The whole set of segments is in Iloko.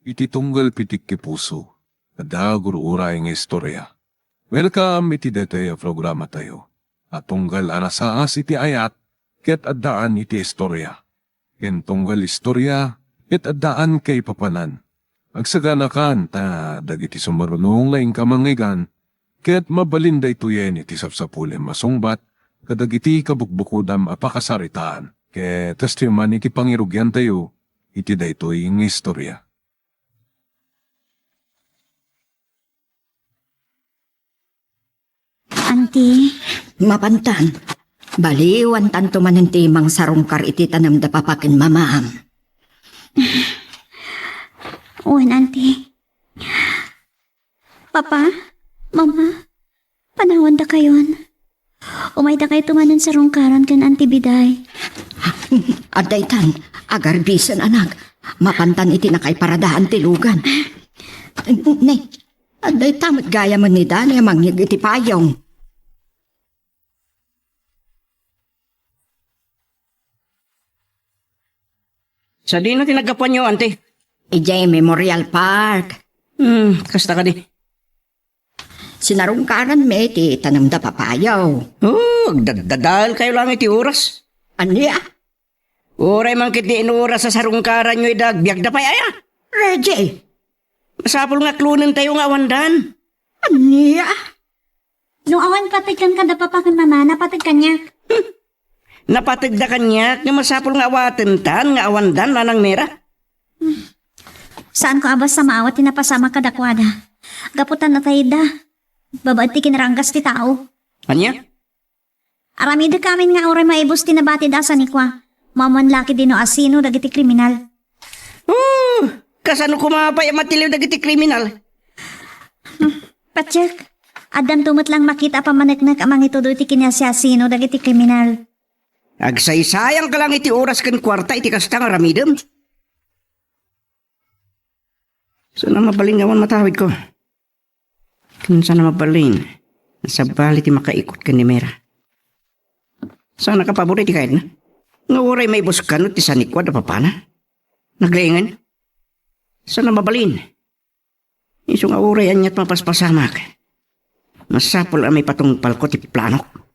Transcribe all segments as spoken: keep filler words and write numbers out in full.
Iti tunggal pitik ti puso, adda gur-uray nga istorya. Welcome iti daytoy a programatayo a tunggal a nasaas iti ayat ket addaan iti istorya. Ken tunggal istorya ket addaan kaipapanan. Agsaganakan ta dagiti sumarunong nga inka mangngeggan ket mabalin daytoyen iti sapsapulem a sungbat kadagiti kabukbukodam a pakasaritaan. Ket kastoy man iti pangirugiantayo iti daytoy nga istorya. Anti. Mapantan. Baliwantanto manen ti mangsarungkar iti tanem da papa ken mamam. Wen, Anti. Papa, Mama, panawandakayon. Umaydakayto manen sarungkaran ken Anti Biday. Adda itan, agarbisen, anak. Mapantan iti nakaiparadaan ti lugan. Ne, adda ita met gayamen ni Dani a mangngeg iti payong. Sadino ti naggapuanyo, Anti? Idiay Memorial Park. Hmm, kasta kadi. Sinarungkaranmi ti tanem da papayo. Oh, agdadadael kayo lang iti oras. Ania? Uray man ket di inuras a sarungkaranyo ida agbiagda pay aya? Reggie! Masapul nga klonentayo nga awandan. Ania? No awan pateg kenka da papa ken mama, napateg kaniak. Napategda kaniak nga masapul nga awatentan nga awandan, Nanang Mera. Saanko a basta maawat ti napasamak kadakuada. Gapu ta natayda. Babaen ti kinaranggas ti tao. Ania? Aramidek amin nga uray maibus ti nabatida a sanikua. Maammuan la ketdi no asino dagiti kriminal. Oh, kasano koma pay a matiliw dagiti kriminal? Hmm, patiek, addanto met lang makita a pammaneknek a mangitudo iti kinasiasino dagiti kriminal. Agsaysayangka lang iti oras ken kuarta iti kasta nga aramidem. Saan a mabalin nga awan matawidko? Ken saan a mabalin nga sabali ti makaikut ken ni Mera. Saan a kapabor iti kayatna nga uray maibus kano ti sanikua da papana? Naglaingan? Saan a mabalin? Isu nga uray aniat mapaspasamak, masapul a maipatungpalko ti planok.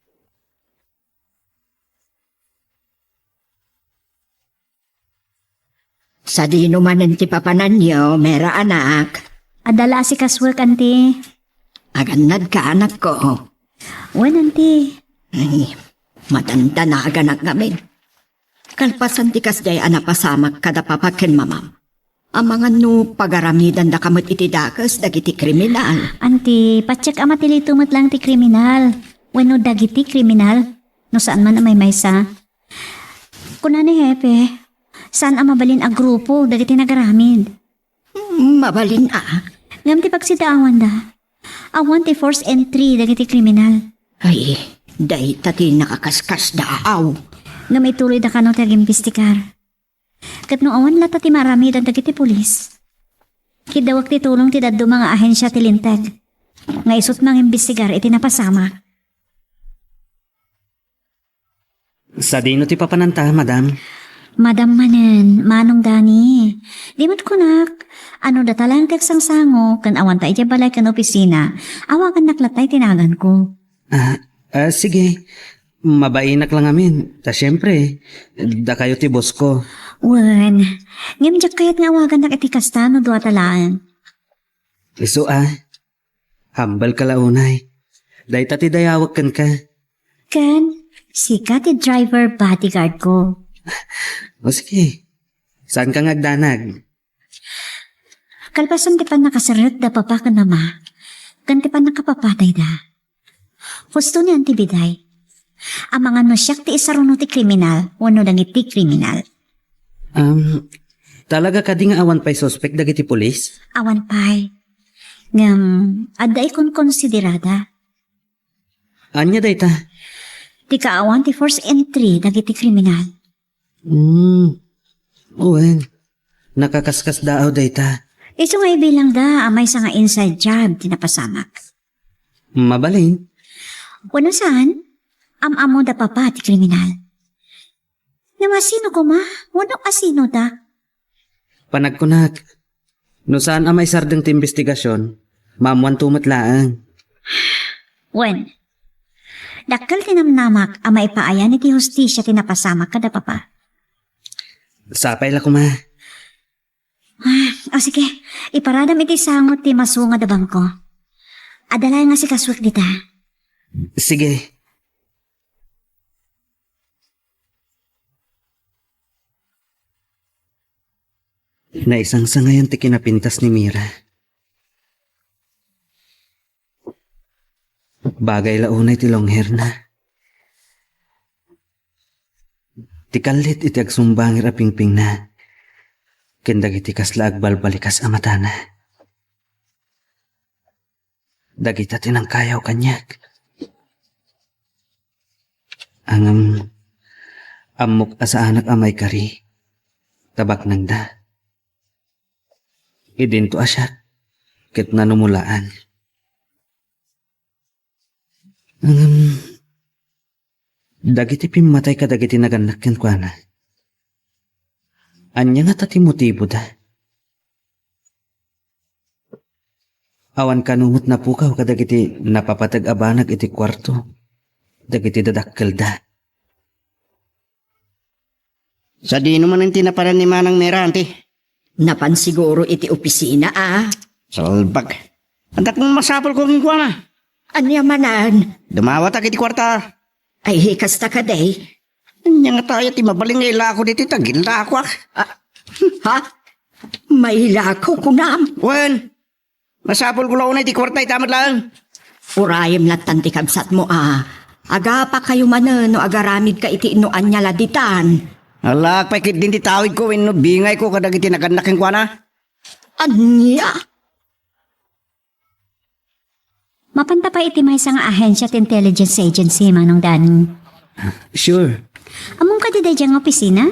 Sadino manen ti papananyo, Mera anak? Adda la asikasuek, Anti. Agannadka, anakko. Wen, Anti. Ay, madandanaganak ngamin. Kalpasan ti kasdiay a napasamak kada papa ken mamam. Amangan no pagaramidandaka met iti dakes dagiti kriminal. Anti, patiek a matilito met lang ti kriminal. Wenno dagiti kriminal. No saan man a maymaysa. Kuna ni Hepe, saan a mabalin a grupo dagiti nagaramid. Mabalin a. Ngem ti pagsidaawanda, awan ti forced entry dagiti kriminal. Ay, dayta ti nakakaskasdaaw. Ngem ituloyda kano ti agimbestigar. Ket no awan latta ti maaramidan dagiti pulis, kiddawek ti tulong ti dadduma nga ahensia ti linteg nga isut' mangimbestigar iti napasamak. Sadino ti papananta, madam? Madam manen, Manong Dani. Di met kunak, ano data laeng ti agsangsango, ken awanta idiay balay ken opisina, awagannak latta iti naganko. Ah, ah, sige. Mabainak lang amin. Ta siempre, dakayo ti boss ko. Wen, ngem diak kayat nga awagannak iti kasta no dua ta laeng. Isu a. Humble ka la unay. Dayta ti dayawek kenka. Ken, sika ti driver bodyguard ko. O sige. Saan ka nga agdanag? Kalpasan ti pannakaserrek da papa ken mama, ken ti pannakapapatayda. Husto ni Auntie Biday. Amangan no siak ti isaruno ti kriminal wenno dagiti kriminal. Um, talaga kadi nga awan pay suspek dagiti pulis? Awan pay. Ngem, adda ikonkonsiderada. Ania dayta? Ti kaawan ti forced entry dagiti kriminal. Hmm. Wen, nakakaskasdaaw dayta. Isu nga ibilangda a maysa nga inside job ti napasamak. Mabalin? Wenno saan, am-ammoda papa ti kriminal. Ngem asino koma? Wenno asinoda? Panagkunak, No saan a maisardeng ti imbestigasion, maammoanto met laeng. Wen, dakkel ti namnamak a maipaayan iti hustisia ti napasamak kada papa. Sapay la koma. Ah, o sige, iparadam iti sango ti masunga da bangko. Adda laeng nga sikasuek dita. Sige. Naisangsangayon ti kinapintas ni Mira. Bagay la unay ti long hair na. Ti kallit iti agsumbangir a pingpingna ken dagiti kasla agbalbalikas a matana. Dagita ti nangkayaw kaniak. Ngem, ammok a saanak a maikari ta baknangda. Idinto a siak ket nanumulaan. Ngem, dagiti pimmatay kadagiti nagannak kenkuana, ania ngata ti motiboda? Awan kano met napukaw kadagiti napapateg a banag iti kuarto dagiti dadakkelda. Sadino manen ti napanan ni Manang Mira, anti? Napan siguro iti opisina, a. Salbag. Adda kong masapulko kenkuana. Ania manen? Dumawatak iti kuarta. Ay, kasta kadi. Ania ngata aya ti mabalin nga ilako ditoy ta gilakoak? Ah, ha? Mailako, kunam? Wen, masapulko la unay ti kuarta ita met laeng. Urayem lattan ti kabsatmo a. Agapakayo manen no agaramidka iti no ania la ditan. Alaak pay ketdin ti tawidko wenno bingayko kadagiti nagannak kenkuana. Ania? Mapanta pay iti maysa nga ahensia ti intelligence agency, Manong Danny. Sure. Ammom kadi daydiay nga opisina?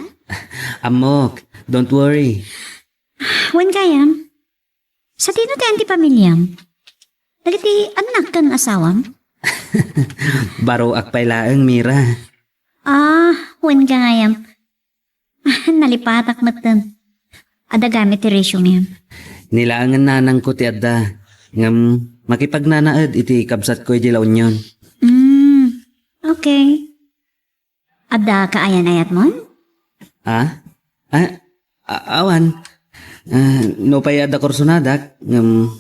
Ammok. Don't worry. Wen gayam? Sadino ti ayan ti pamiliam? Dagiti annak ken asawam? Baroak pay laeng, Mira. Ah, wen gayam. Nalipatak metten. Adda gayam iti resume. Ni laengen nanangko ti adda. Ngem makipagnanaed iti kabsatko idiay La Union. Mm, okay. Adda kaayan-ayatmon? Ah? Ah, a-, awan. Ah, nupay adda kursonadak, ngem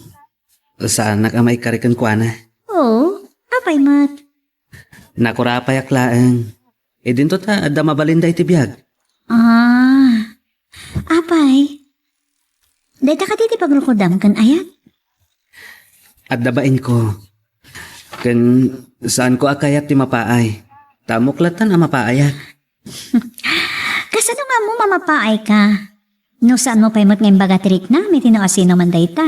saanak a maikari kenkuana. Oo, apay met? Nakurapayak laeng. Idinto ta adda mabalinda iti biag. Ah, apay? Dayta kadi ti pagrukudam ken ayat? Adda bainko. Ken saanko a kayat ti mapaay. Ta ammok lattan a mapaayak. Kasano nga ammom a mapaayka? No saanmo pay met nga imbaga ti riknam iti no asinoman dayta.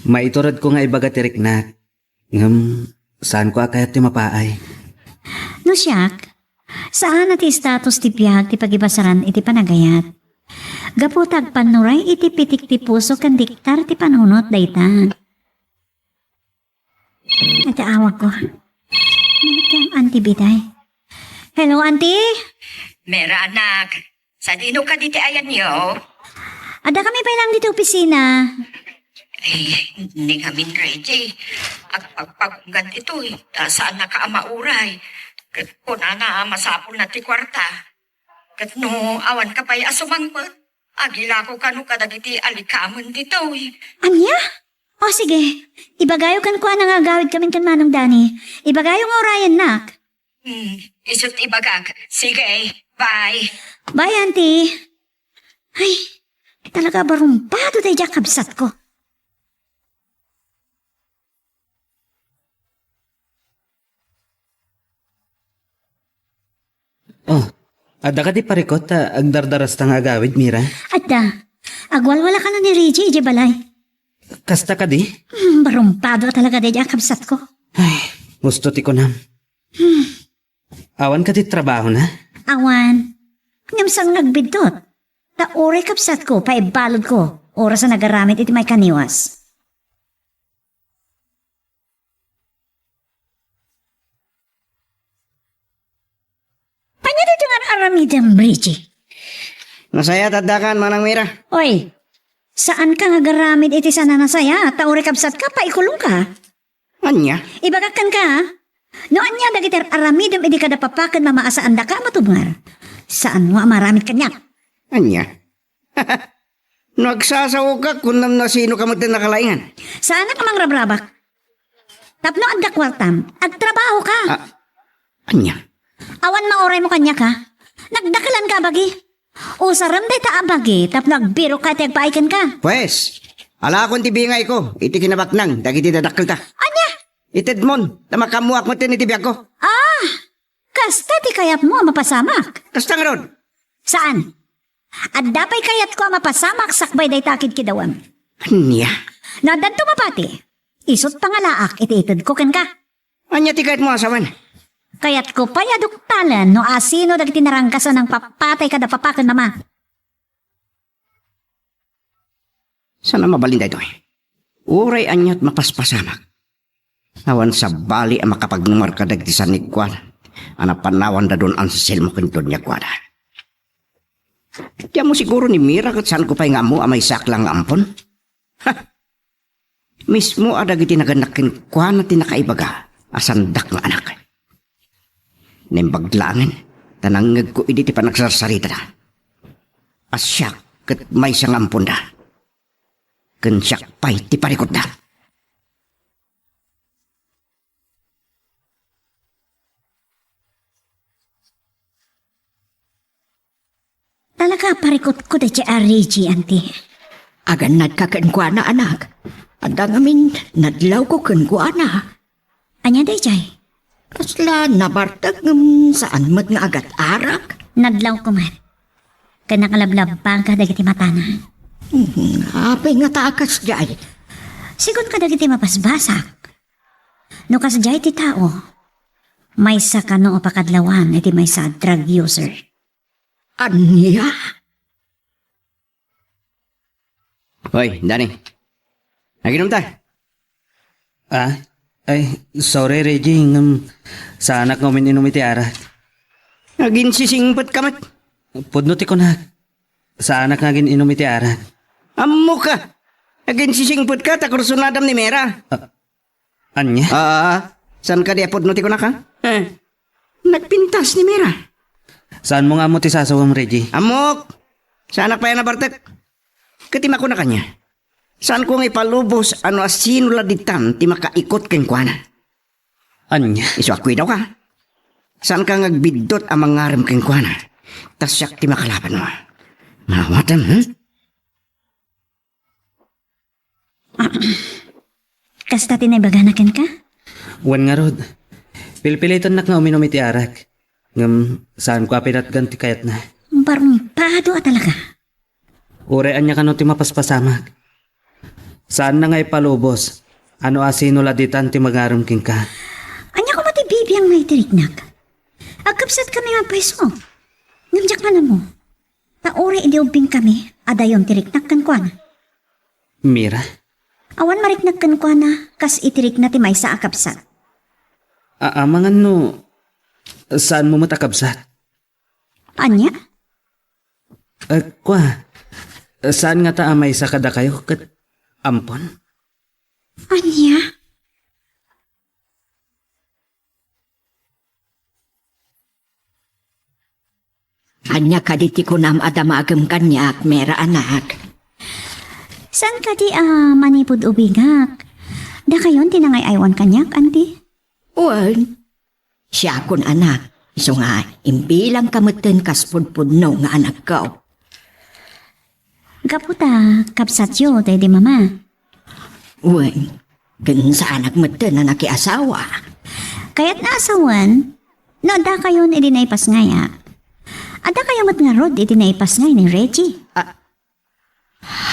Maituredko nga ibaga ti riknak. Ngem, saanko a kayat ti mapaay. No siak, saan a ti status ti biag ti pagibasaran iti panagayat. Gapu ta agpannuray iti pitik ti puso ken diktar ti panunot dayta. Iti awagko. Auntie Biday. Hello, Auntie? Mera, anak. Sadino kadi ti ayanyo? Adda kami pay lang ditoy opisina. Ay, ni ngamin, Reggie. Agpagpagunggan ditoy, ta saannaka a mauray. Ket kunana a masapulna ti kuarta. Ket no awanka pay a sumangpet, agilako kano kadagiti alikamen ditoy. Ania? O, sige. Ibagayo kenkuana nga agawidkamin ken Manong Dani. Ibagayo nga urayennak. Hmm, isu't ibagak. Sige, bye. Bye, Auntie. Ay, talaga barumbado daydiay a kabsatko. Oh, adda kadi parikut ta agdardarasta nga agawid, Mira? Adda. Agwalwala kano ni Reggie idiay balay. Kasta kadi? Hmm, barumbado a talaga daydiay a kabsatko. Ay, husto ti kunam. Hmm. Awan kadi trabahona? Awan. Ngem saan nga agbiddut? Ta uray kabsatko, paibaludko, oras a nagaramid iti maikaniwas. Ania daytoy nga ar-aramidem, Reggie? Nasayaat addakan, Manang Mira. Oy, Saanka nga agaramid iti saan a nasayaat, ta uray kabsatka, paikulongka. Ania? Ibagak kenka, a? No ania dagiti ar-aramidem idi kada papa ken mama a saandaka a matubngar, saanmo a maaramid kaniak. Ania? No agsasaoka, kunam no sinoka met ti nakalaingan. Saanak a mangrabrabak. Tapno adda kuartam, agtrabahoka. Ah, ania? Awan mauraymo kaniak, a? Nagdakelanka a bagi. Usarem dayta a bagi tapno agbiroka iti agpaay kenka. Pues, alakon ti bingayko iti kinabaknang dagiti dadakkelta. Ania? Itedmon, ta makaammoak met iti biagko. Ah! Kasta ti kayatmo a mapasamak? Kasta ngarud. Saan? Adda pay kayatko a mapasamak sakbay dayta a kidkidawem. Ania? No addanto mapati, isut pangalaak iti itedko kenka. Ania ti kayatmo a sawen? Kayatko pay a duktalen no asino dagiti naranggas a nangpapatay kada papa ken mama. Saan a mabalin daytoy? Uray aniat mapaspasamak. Awan sabali a makapagnumer kadagiti sanikuan a napanawanda don Anselmo ken Doña Guada. Ti ammo siguro ni Mira ket saanko pay nga ammo a maysaak la nga ampon? Ha! Mismo a dagiti nagannak kenkuana ti nakaibaga a saandak nga anak. Naimbag laengen ta nangngegko idi ti panagsarsaritada. A siak ket maysa nga amponda. Ken siak pay ti parikutda. Talaga a parikutko daydiay a Reggie, anti. Agannadka kenkuana, anak. Adda ngamin nadlawko kenkuana. Ania daydiay? Kasla nabartek ngem saan met nga agat-arak. Nadlawko met. Ken nakalablabbaga dagiti matana. Hmm, apay ngata a kasdiay? Sigun kadagiti mapasbasak. No kasdiay ti tao, maysa kano a pakadlawan iti maysa a drug user. Ania? Hoy, Danny. Naginom ta? Ah? Ay, sorry, Reggie, ngem saanak nga umin-inom iti arak. Aginsisingpet ka met. Pudno ti kunak. Saanak nga agin-inom iti arak. Ammok a. Aginsisingpet ka, ta kursunadam ni Mera. Ah, ania? Ah, saan kadi a pudno ti kunak, a? Eh, nagpintas ni Mera. Saanmo nga ammo ti sasawem, Reggie? Ammok! Saanak pay a nabartek. Ket ti makuna kaniak, saanko nga ipalubos a no asino la ditan ti makaikot kenkuana. Ania? Isu a kuidawka. Saanka nga agbiddut a mangarem kenkuana. Ta siak ti makalabanmo. Maawatem, hmm? Kasta ti naibagana kenka? Wen ngarud, pilpilitennak nga uminom iti arak. Ngem saanko a pinatgan ti kayatna. Barumpado a talaga. Uray ania kano ti mapaspasamak. Saanna nga ipalubos a no asino la ditan ti mangarem kenka. Ania koma ti bibiangmo iti riknak? Agkabsatkami nga payso. Ngem diak man ammo. Ta uray idi ubbingkami, adayon ti riknak kenkuana. Mira? Awan mariknak kenkuana, kas iti rikna ti maysa a kabsat. Amangan no saanmo met a kabsat. Ania? Eh, kua, saan ngata a maysa kadakayo ket ampon? Ania? Ania kadi ti kunam a damagem kaniak, Mera, anak? Saan kadi a manipud ubingak? Dakayon ti nangay-aywan kaniak, anti? Wen, siakon, anak, isu nga imbilangka metten kas pudpudno nga anakko. Gapu ta kabsatyo daydi mama. Wen, ken saanak metten a nakiasawa. Kayatna a sawen, no addakayon idi naipasngay a. Addakayo met ngarud idi naipasngay ni Reggie. Ah,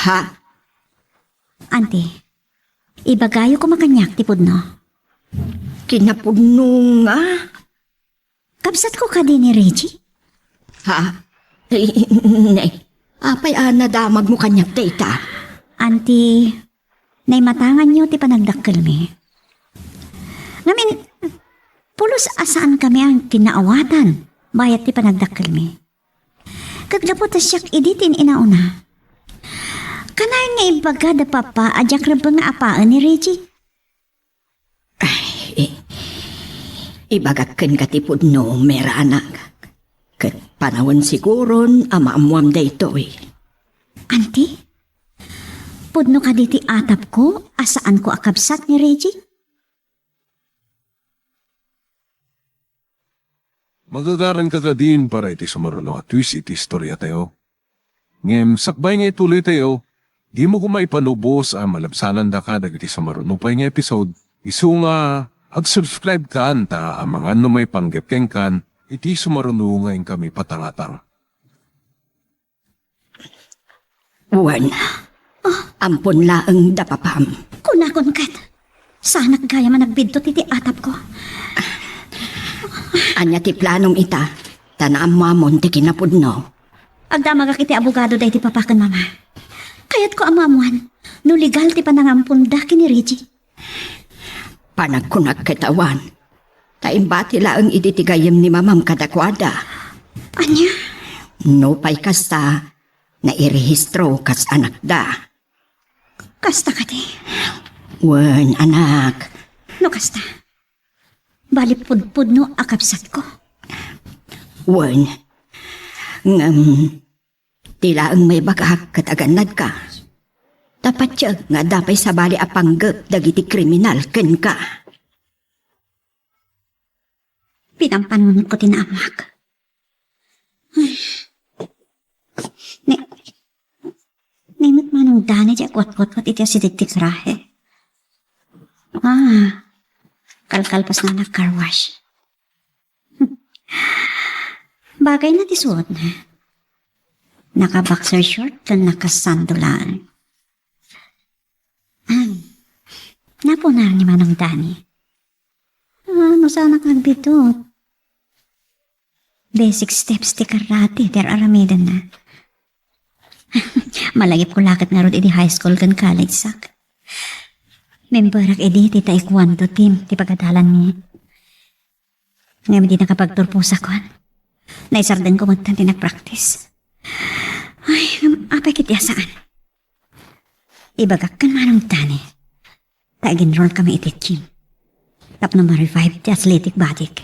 ha? Anti, ibagayo koma kaniak ti pudno. Kinapudno nga? Kabsatko kadi ni Reggie? Ha? Ay, ne, apay a nadamagmo kaniak dayta? Anti, naimatanganyo ti panagdakkelmi. Ngamin, pulos a saankami a kinnaawatan bayat ti panagdakkelmi. Ket gapu ta siak idi ti in-inauna, Kanayon nga ibaga da papa a diak rebbeng nga apaen ni Reggie? Ay, i-, ibagak kenka ti pudno, Mira, anak. Ket panawen siguron a maammuam daytoy. Anti? Pudno kadi ti atapko a saanko a kabsat ni Reggie? Magagaranka kadin para iti sumaruno a twist iti istoriatayo. Ngem sakbay nga ituloytayo, dimo koma ipanubos a malabsanandaka dagiti sumaruno pay nga episode, isu nga ag-subscribe kan ta amangan no maipanggep kenkan iti sumaruno nga inkami patangatang. Wen, ampon laeng da papam. Kunakon ket, saanak gayam a nagbidtot iti atapko. Ania ti planom ita? Ta naammuamon ti kinapudno. Agdamagak iti abogado daydi papa ken mama. Kayatko a maammuan no legal ti panangamponda ken ni Reggie. Panagkunak ket awan, ta imbati laeng idi ti gayyem ni mamam kadakuada. Ania? Nupay kasta, nairehistro kas anakda. Kasta kadi? Wen, anak. No kasta, bali pudpudno a kabsatko. Wen, ngem, ti laeng maibagak ket agannadka. Ta patiek nga adda pay sabali a panggep dagiti kriminal kenka. Pinampanunotko ti naammoak. Ay. Ni, ni met Manong Dani ti agwatwatwat iti asideg ti garahe. Ah, kalkalpasna a nag-car wash. Bagayna ti suotna. Naka-boxer short ken naka-sando laeng. Ay, napunar ni Manong Dani. Ah, no saanak agbidtot? Basic steps ti karate ti ar-aramidenna. Malagipko la ket ngarud idi high school ken college-ak. Memberak idi ti taekwondo team ti pagadalanmi. Ngem idi nakapagturposakon, naisardengko met ti nagpractice. Ay, ngem apay ket ti a saan? Ibagak ken Manong Dani ta ag-enroll kami iti gym tapno ma-revive ti athletic bodyk.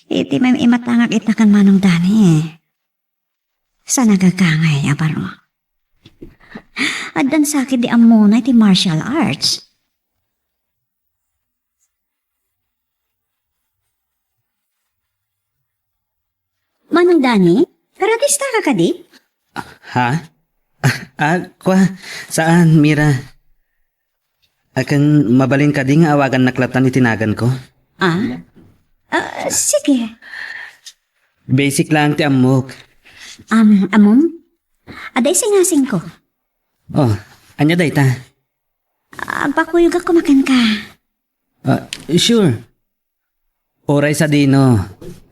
Iti may imatangak ita ken Manong Dani, sa nagagangay a baro. Addan sakit di ammona iti martial arts. Manong Dani, karatista ka kadi? Ha? Ah, ah, kwa, saan, Mira? Akin mabalin kadi nga awagannak latan iti naganko? Ah? Ah, sige. Basic lang ti ammok. Um, amom? Adda isingasingko. Oh, anya dayta? Agpakuyogak koma kenka. Ah, sure. Uray sadino,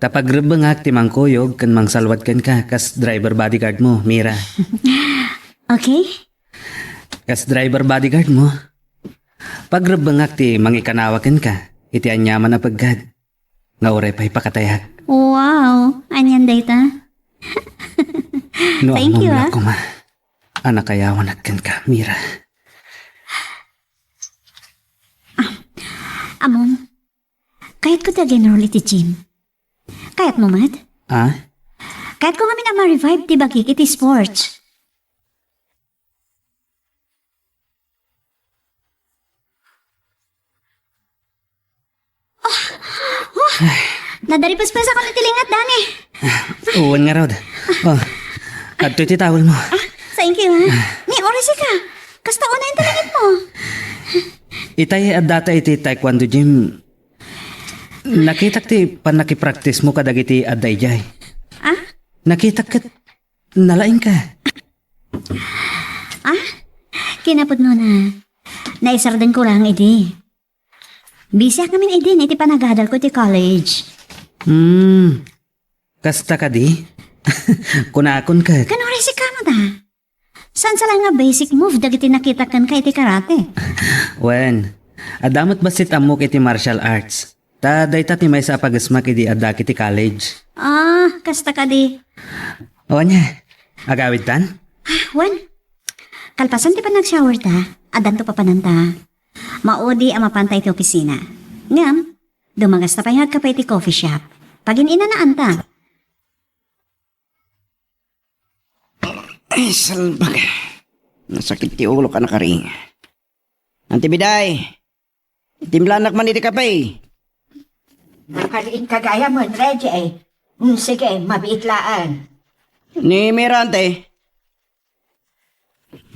ta pagrebbengak ti mangkuyog ken mangsalwad kenka kas driver bodyguard mo, Mira. Okay? Kas driver bodyguard mo, pagrebbengak ti mangikanawa kenka iti aniaman a peggad nga uray pay pakatayak. Wow! Anian dayta? No Thank you, ammom la ah. Koma a nakayawanak kenka, Mira. Amom, kayatko ti ag-enroll iti gym. Kayatmo met? Ah? Kayatko ngamin a ma-revive ti bagik iti sports. Oh, oh, nadaripespesakon iti lingat, Dani. Wen ngarud. Oh, adtoy ti towel mo. Ah, thank you, ha. Ni, oras ka. Kasta unay ti langit mo. Itay addata iti taekwondo gym. Nakitak ti pannakipractice mo kadagiti adda idiay. Ah? Nakitak ket nalaing ka. Ah? Kinapudno na. Naisardeng ko lang idi. Busy ak ngamin idin iti panagadal ko ti college. Hmm. Kasta kadi? Kunakon ket. Kanuri si kamo da? Saan sa lang nga basic move dagiti nakita kenka iti karate? Wen, adda met bassit ammok iti martial arts. Ta dayta ti maysa a pagesmak idi addak iti college. Ah, kasta kadi. O ania, agawidtan? Wen, kalpasan ti panagshower ta, addanto papananta. Maudi a mapanta iti opisina. Ngem, dumagasta pay nga agkape iti coffee shop. Pagin-inanaanta. Ay, salbag. Nasakit ti ulok a nakaring. Anti Biday, timplanak man iti kape. Nakariing ka gayam, Reggie. Mm, sige, mabiit laeng. Ni Mira, ante.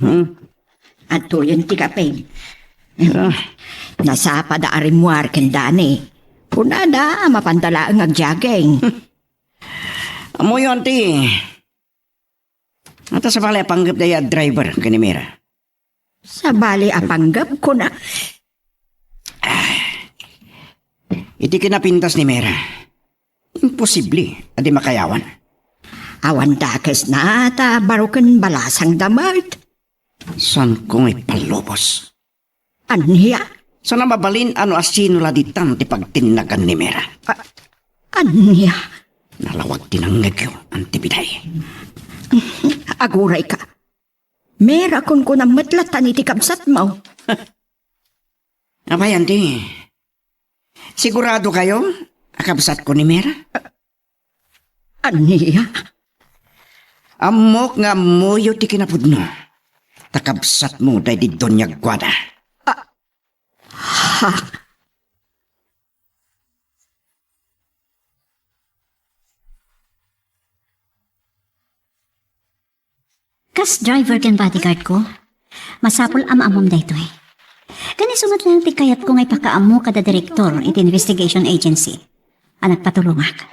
Hmm? Adtoyen ti kape. Ah. Nasapada a rimmuar ken Dani. Kunada, mapanda laeng agjogging. Ammoyo, ante. Ata sabali a panggep dayta a driver ken ni Mira. Sabali a panggep, kuna. Iti kinapintas ni Mira, imposible a di makayawan. Awan dakesna ta baruken balasangda met. Saanko nga ipallubos. Ania? Saan a mabalin a no asino la ditan ti pagtinnagan ni Mira. A-, ania? Nalawag ti nangngegyo, Anti Biday. Agurayka. Mira, kunkunam met latta iti kabsatmo. Apay, Anti? Sigurado kayo a kabsatko ni Mira? Ania? Ammok nga ammoyo ti kinapudno. Ta kabsatmo daydi Doña Guada. Ah, ha? Kas driver ken bodyguard ko, masapul a maammom daytoy. Ken isu met laeng ti kayatko nga ipakaammo kada direktor iti investigation agency a nagpatulongak.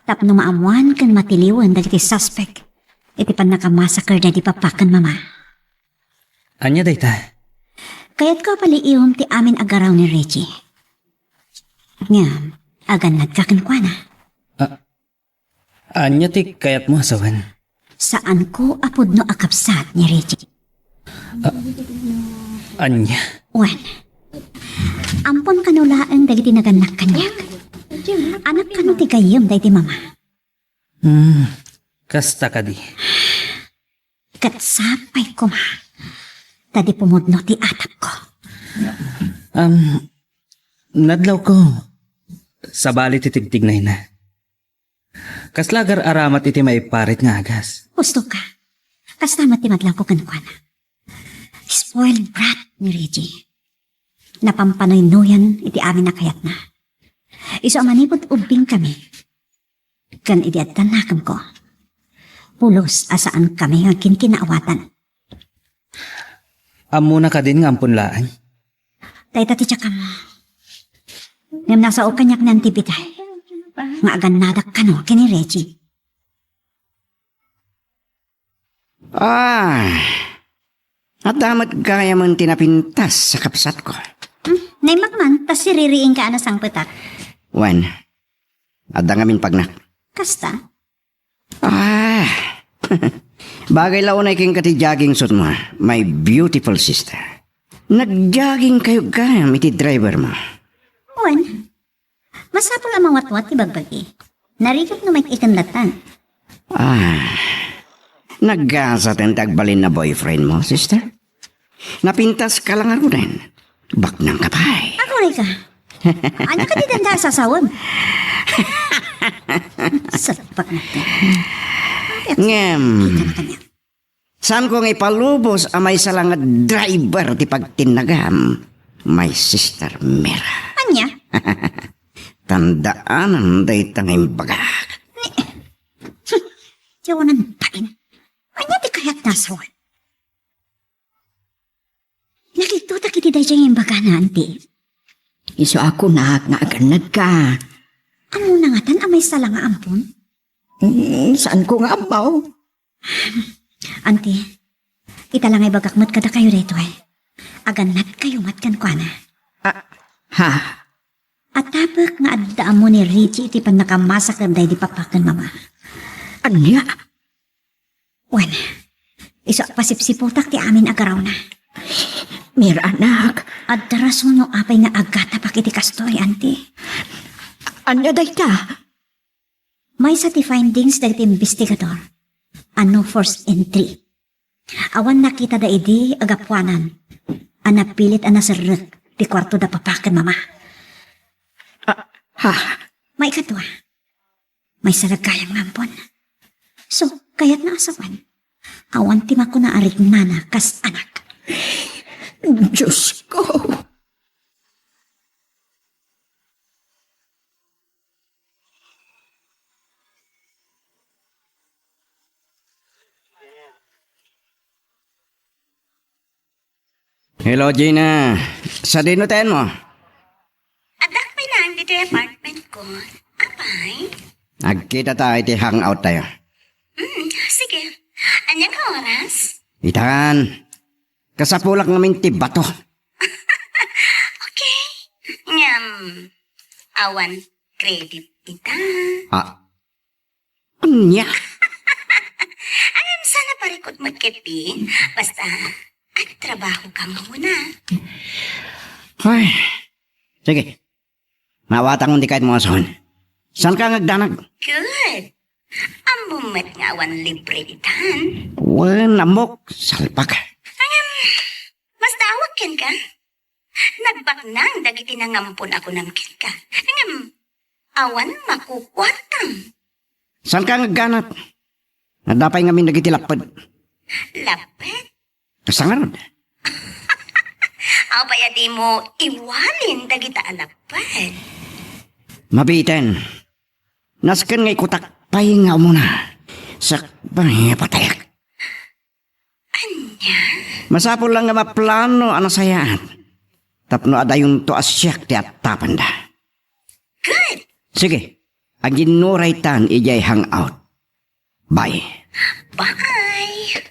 Tapno maammoan ken matiliwen dagiti suspect iti pannakamassacre daydi papa ken mama. Ania dayta? Kayatko a paliiwem ti amin a garaw ni Reggie. Ngem, agannadka kenkuana. Ah, Ania ti kayatmo a sawen? Saanko a pudno a kabsat ni Reggie. Ah, ania? Wen, ampon kano laeng dagiti nagannak kaniak. Anak kano ti gayyem daydi mama. Hmm, kasta kadi. Ket sapay koma, ta di pumudno ti atapko. Am, nadlawko, sabali ti tigtignayna. Kasla agar-aramat iti maiparit nga agas. Husto ka. Kasta met ti madlawko kenkuana. Spoiled brat ni Reggie. Napampanoynoyan iti amin a kayatna. Isu a manipud ubbing kami, ken idi adda nakemko, pulos a saan kami nga agkinkinaawatan. Ammona kadin nga ampon laeng? Dayta ti tiakam. Ngem nasao kaniak ni Anti Biday nga agannadak kano ken ni Reggie. Ah, adda met gayamen ti napintas a kabsatko. Hmm, naimbag man, ta siririingka a nasangpetak. Wen, adda ngamin pagnak. Kasta? Ah, bagay la unay kenka ti jogging suitmo, my beautiful sister. Nag-jogging kayo gayam iti driver mo. Wen, masapul a mawatwat ti bagbagi. Narigat no maik-iken lattan. Ah, naggasaten ti agbalin a boyfriend mo, sister? Napintaska la ngaruden. Baknang ka pay. Aguray ka. Ania kadi dayta a sasawem? Salpak na ti. Ngem, kita na kaniak. Saanko nga ipalubos a maysa la nga driver ti pagtinnagam, my sister Mira. Ania? Tandaanam dayta nga imbagak. Ni, ti awanan pain. Ania ti kayatna a sawen? Nakittotak iti daydiay nga imbagana, Anti. Isu a kunak nga agannadka. Ammona ngatan a maysa la nga ampon? Mm, saanko nga ammo? Anti, ita la nga ibagak met kadakayo daytoy. Agannadkayo met kenkuana. Ah, ha? Atapek nga adda ammo ni Reggie iti pannakamassacre daydi papa ken mama. Ania? Wen, isu a pasipsiputak ti amin a garawna. Mira, anak. Adda rason no apay nga agatapak iti kastoy, Anti. Ania dayta? Maysa ti findings dagiti investigador a no forced entry. Awan nakitada idi a gapuanan a napilit a naserrek ti kuarto da papa ken mama. Ah, ha? Maikadua, maysa la gayam nga ampon. So, kayatna a sawen, awan ti makuna a riknana kas anak. Diyos ko! Hello, Gina. Sadino ti ayanmo? Addak pay laeng ditoy apartment ko. Apay? Agkita ta iti hangout tayo. Hmm, sige. Ania nga oras? Itan. Kasapulak ngamin ti bato. Okay. Ngem, awan credit ita. Ah, ania? Ngem, saan a parikut met ketdi. Basta, agtrabaho ka muna. Ay, sige. Maawatanmo ti kayatmo a sawen. Saanka nga agdanag? Good. Ammom met nga awan libre itan. Wen, ammok, salpak. Ngem, masdaawak kenka. Nagbaknang dagiti nangampon a kunam kenka. Ngem, awan makukuartam. Saanka nga agganat? Adda pay ngamin dagiti lapped. Lapped? Kasta ngarud? Apay a dimo iwalin dagita a lapped? Mabiiten. Nasken nga ikutak pay nga umuna. Sakbay nga patayak. Ania? Masapul lang nga maplano a nasayaat. Tapno adayonto a siak ti attapanda. Good. Sige, aginnuraytan idiay hangout. Bye. Bye.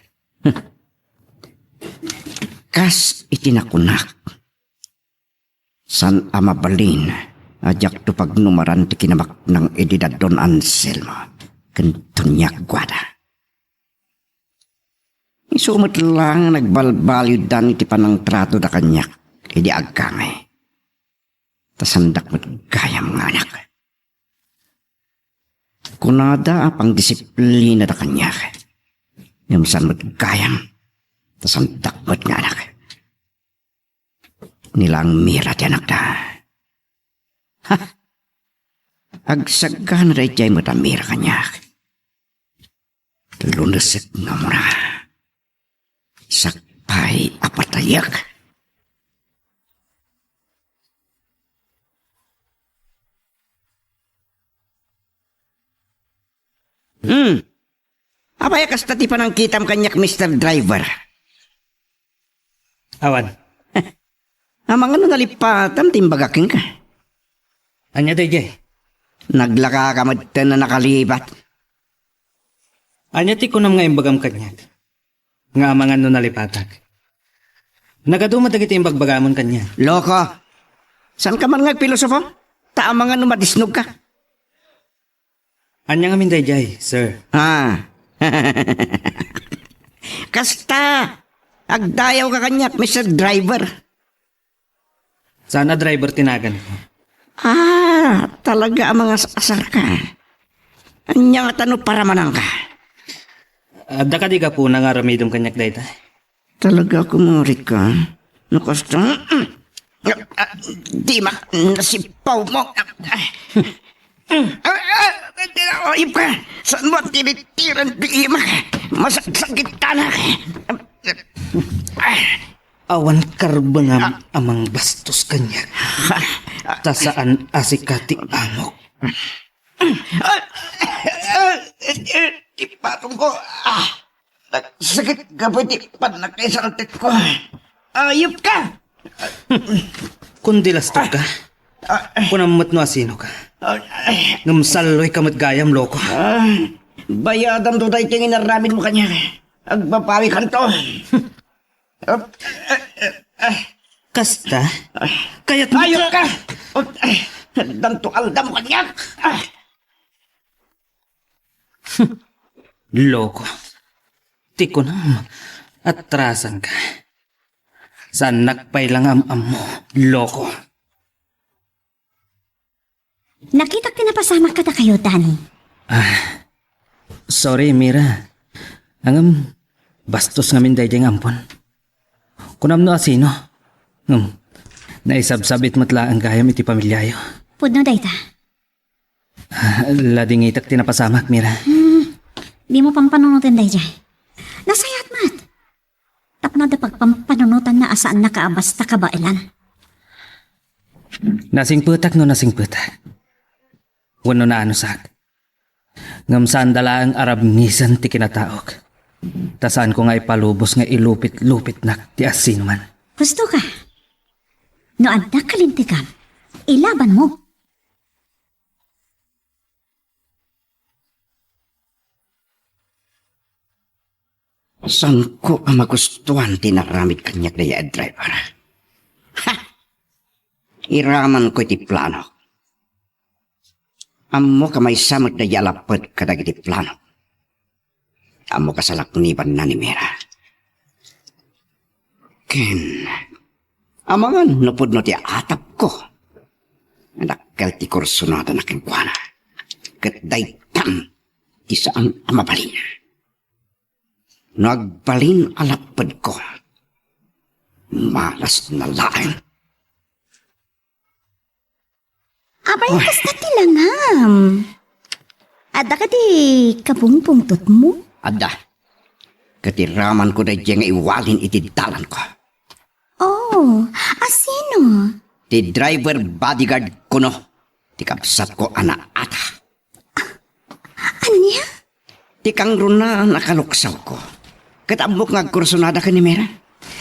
Kas iti nakunak, saan a mabalin a diakto pagnumaran ti kinabaknang idi da Don Anselmo ken Doña Guada. Isu met la nga nagbalbaliwdan iti panangtratoda kaniak idi agkangay. Ta saandak met gayam nga anak. Kunada a pangdisiplinada kaniak. Ngem saan met gayam, ta saandak met nga anak. Ni la Mira ti anakda. Ha! Agsagana daydiay met a Mira kaniak. Lunesek nga umuna. Sakbay a patayak. Hmm. Apay a kasta ti panangkitam kaniak, Mister Driver? Awan. Amangan no nalipatam ti imbagak kenka. Ania daydiay? Naglakaka metten a nakalipat. Ania ti kunam nga imbagam kaniak? Nga amangan no nalipatak. Nagadu met dagiti imbagbagamon kaniak. Loko! Saanka man nga agpilosofo? Ta amangan no madisnogka. Ania ngamin daydiay, sir? Ah. Kasta, agdayawka kaniak, Mister Driver. Saan a driver ti naganko. Ah, talaga a mangas-asarka. Ania ngata no paramananka? Adda kadi gapuna nga aramidem kaniak dayta? Talaga a kumurika. No kasta, ah, di ma-, nasipawmo. Ah, ah, ah, ayup ka. Saan mo tinitiran di imak? Masaksakitanak. Ah. Awan karbengam a mangbastos kaniak. Ta saan a sika ti amok. Ti patong ko. Ah, nagsakit gapu ti pannakaisaltek ko. Ayup ka! Kun dilastok ka, kunam met no asino ka. Ngem salloy ka met gayam, loko. Ah, bayadam to daytoy nga inaramid mo kaniak. Agpapawi kanto. Kasta? Kayat mo Ayok ka! Danto aldam kaniak! Ah! Loko. Ti kunam, atrasan ka. Saan nakpay lang am-ammo, loko. Nakitak ti napasamak kadakayo, Danny. Ah, sorry, Mira. Ngem, Bastos ngamin daydiay nga ampon. Kunam no asino. Ngem, naisabsabit met laeng gayam iti pamiliayo. Pudno dayta. Ah, ladingitek ti napasamak, Mira. Hmm, dimo pampanunoten daydiay. Nasayaat met. Tapno adda pagpampanunotanna a saannaka a basta kabaelan. Nasingpetak no nasingpetak. Wenno naanusak. Ngem saanda laeng a rabngisen ti kinataok. Ta saanko nga ipalubos nga ilupit-lupitnak ti asinoman. Husto ka. No adda kalintegam, ilabanmo. Saanko a magustuan ti inaramid kaniak dayta a driver. Ha! Iramanko iti plano. Ammoka maysa met dayta a lapped kadagiti plano. Ammoka salaknibanna ni Mira. Ken, amangan no pudno ti atapko. Dakkel ti kursunadana kenkuana. Ket daytan ti saan a mabalin. No agbalin a lappedko, malasna laeng. Apay, kasta ti langam? Adda kadi kabungpungtotmo? Adda. Ket iramanko daydiay nga iwalin iti dalanko. Oh, asino? Ti driver bodyguard kuno ti kabsatko a naata. Ania? Ti kangrunaan a kaluksawko. Ket ammok nga agkursunada ken ni Mira.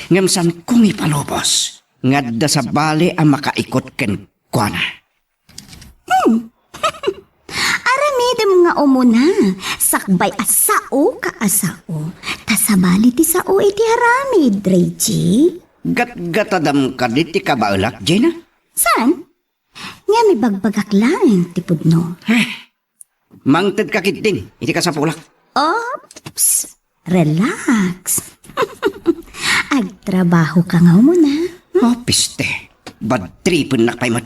Ngem saanko nga ipalubos nga adda sabali a makaikot kenkuana. Hmm. Aramidem nga umuna, sakbay a saoka a sao. Ta sabali ti sao iti aramid, Reggie. Gatgatadam kadi ti kabaelak, Gina? Saan? Ngem ibagbagak laeng ti pudno. Eh, mangted ka ketdin iti kasapulak. Oops, relax. Agtrabaho ka nga umuna. Oh, piste. Bad tripennak pay met.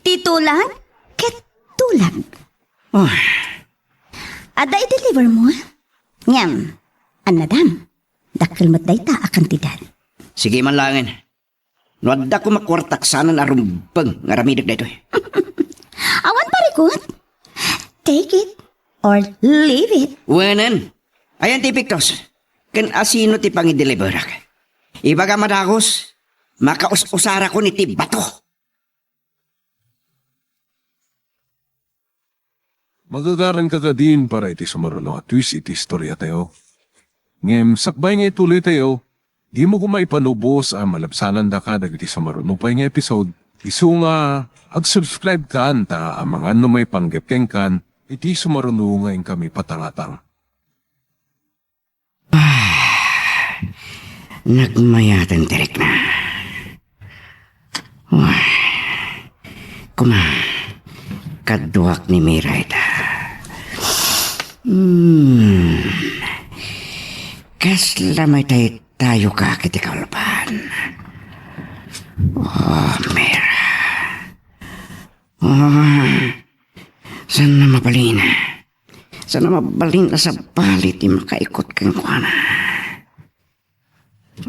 Ti tulag ket tulag. Oh. Adda i-deliver mo? Ngem, annadam. Dakkel met dayta a kantidad. Sige man laengen. No adda koma kuartak saanen a rumbeng nga aramidek daytoy. Awan parikut. Take it or leave it. Wenen. Ayan ti epektos. Ken asino ti pangideliverak? Ibaga madagus, makaus-usarakon iti bato. Magagaranka kadin para iti sumaruno a twist iti istoriatayo. Ngem sakbay nga ituloytayo, dimo koma ipalubos a malabsanandaka dagiti sumaruno pay nga episode, isu nga ag-subscribe kan ta amangan no maipanggep kenkan iti sumaruno nga inkami patangatang. Ah, nagmayaten ti rikna. Wah, kuma, kaduak ni Mira ita. Hmm. Kasla maytaytayo ka iti kaulpan. Oh, Mira. Oh, saan na mabalin? Saan na mabalin a sabali ti makaikot kenkuana?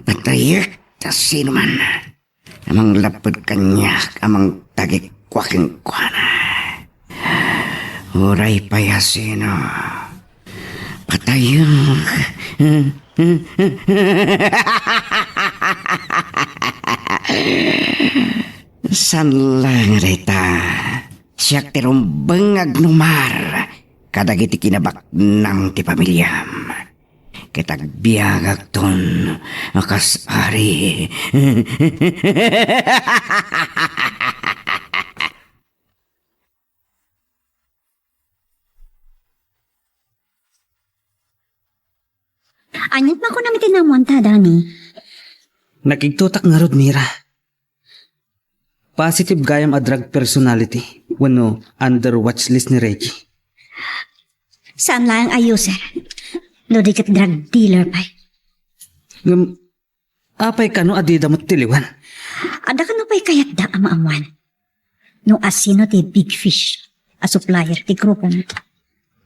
Patayek ta sinoman a manglapped kaniak a mangtagikua kenkuana. Uray pay a sino, patayek. Saan laeng a dayta. Siak ti rumbeng nga agnumar kadagiti kinabaknang ti pamiliam. Ket agbiagakton a kas ari. Aniat makunam iti naammoanta, Danny? Nakigtotak ngarud, Mira. Positive gayam a drug personality wenno under watch list ni Reggie. Saan laeng a user, no di ket drug dealer pay. Ngem, apay kano a dida met ti liwen? Adda kano pay kayatda a maammoan no asino ti big fish a supplier ti grupo met?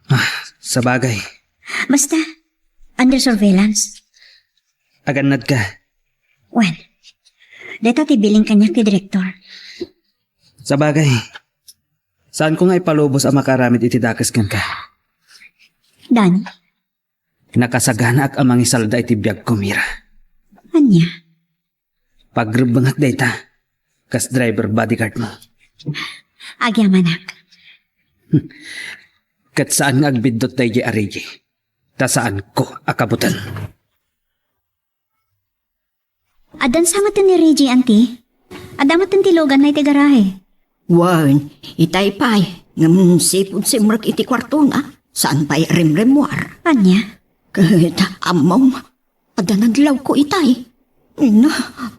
Ah, sabagay. Basta, under surveillance. Agannadka. Wen, dayta ti bilin kaniak ti direktor. Sabagay, saanko nga ipalubos a makaaramid iti dakes kenka. Dani? Nakasaganaak a mangisalda iti biagko, Mira. Ania? Pagrebbengak dayta. Kas driver bodyguard mo. Agyamanak. Ket saan nga agbiddut daydiay a Reggie. Ta saanko a kabuteng. Addan sa metten ni Reggie, anti? Adda metten ti luganna iti garahe. Wen, itay pay, ngem sipud simrek iti kuartona, saan pay rimrimmuar. Ania? Ket ammom, adda nadlawko itay. Na,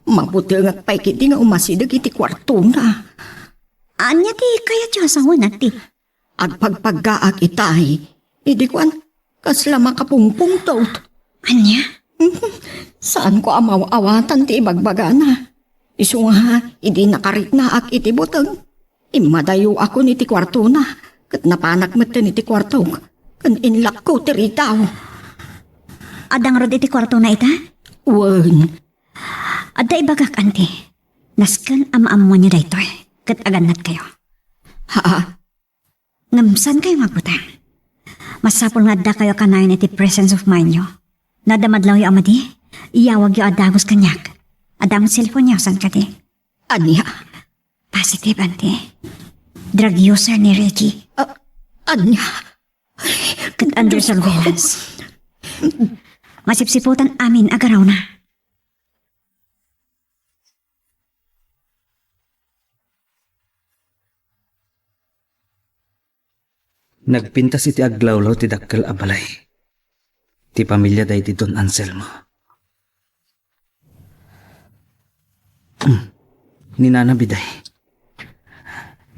mabutengak pay ketdi nga umasideg iti kuartona. Ania ti kayatyo a sawen, anti? Agpagpaggaak itay. Idi kuan, kasla makapungpungtot. Ania? Saanko a maawatan ti ibagbagana. Isu nga, idi nakariknaak iti buteng, immadayoakon iti kuartona, ket napanak metten iti kuartok, ken inlakko ti ritaw. Adda ngarud iti kuartona ita? Wen. Adda ibagak, anti. Nasken a maammoanyo daytoy, ket agannadkayo. Ha? Ngem saankayo nga agbuteng. Masapul nga addakayo kanayon iti presence of mind-yo. No adda madlawyo a madi, iyawagyo a dagus kaniak. Adda met cellphone-yo, saan kadi? Ania? Positive, anti. Drug user ni Reggie. Ah, ania? Ket under surveillance. Masipsiputan amin a garawna. Nagpintas iti aglawlaw ti dakkel a balay ti pamilia daydi Don Anselmo. Hmm. Ni Nana Biday.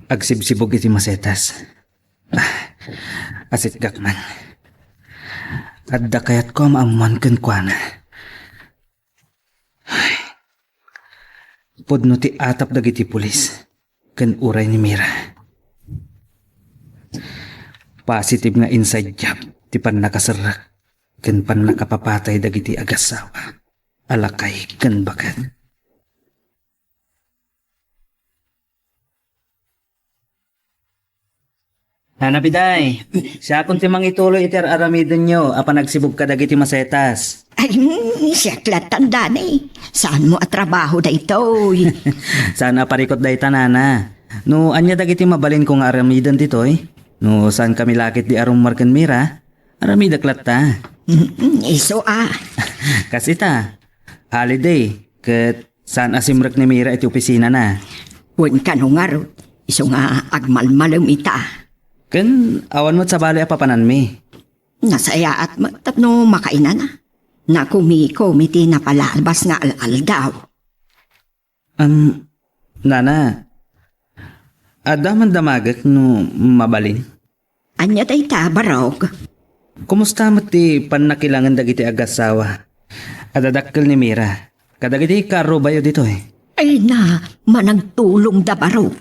Agsibsibog iti masetas. Ah, asitgak man. Adda kayatko a maammuan kenkuana. Pudno ti atap dagiti pulis ken uray ni Mira. Positive nga inside job ti pannakaserrek ken pannakapapatay dagiti agassawa a lakay ken baket. Nana Biday, siakon ti mangituloy iti ar-aramidenyo a panagsibog kadagiti masetas. Ay, mm, siak latta, Dani. Saanmo a trabaho daytoy? Saan a parikut dayta, Nana. No ania dagiti mabalinko nga aramiden ditoy? No saankami la ketdi a rummuar ken Mira, aramidek latta. Mm, isu a. Kas ita, holiday, ket saan a simrek ni Mira iti opisinana. Wen kano ngarud, isu nga agmalmalem ita. Ken awan met sabali a papananmi. Nasayaat met tapno makainana. Nakumikomi ti napalabas nga al-aldaw. Am, Nana, adda man damagek no mabalin? Ania dayta, Barok? Kumusta met ti pannakilangen dagiti agassawa a dadakkel ni Mira kadagiti kaarrubayo ditoy? Ay na, managtulongda, Barok.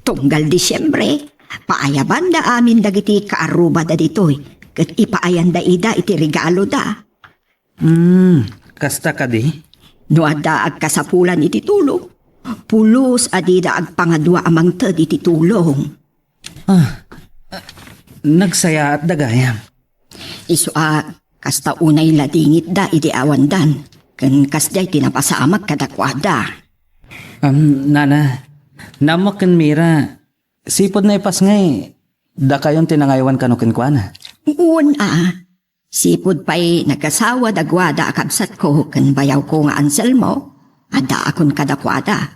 Tunggal Disiembre, paayabanda amin dagiti kaarrubada ditoy, ket ipaayanda ida iti regaloda. Hmm, kasta kadi? No adda agkasapulan iti tulong, pulos a dida agpangadua a mangted iti tulong. Ah, nagsayaatda gayam. Isu a, kasta unay ladingitda idi awandan, ken kasdiay ti napasamak kadakuada. Am, Nana, naammoak ken Mira, sipud naipasngay, dakayon ti nangaywan kano kenkuana. Wen a, Sipud pay nagasawa da guada a kabsatko ken bayawko nga Anselmo, addaakon kadakuada.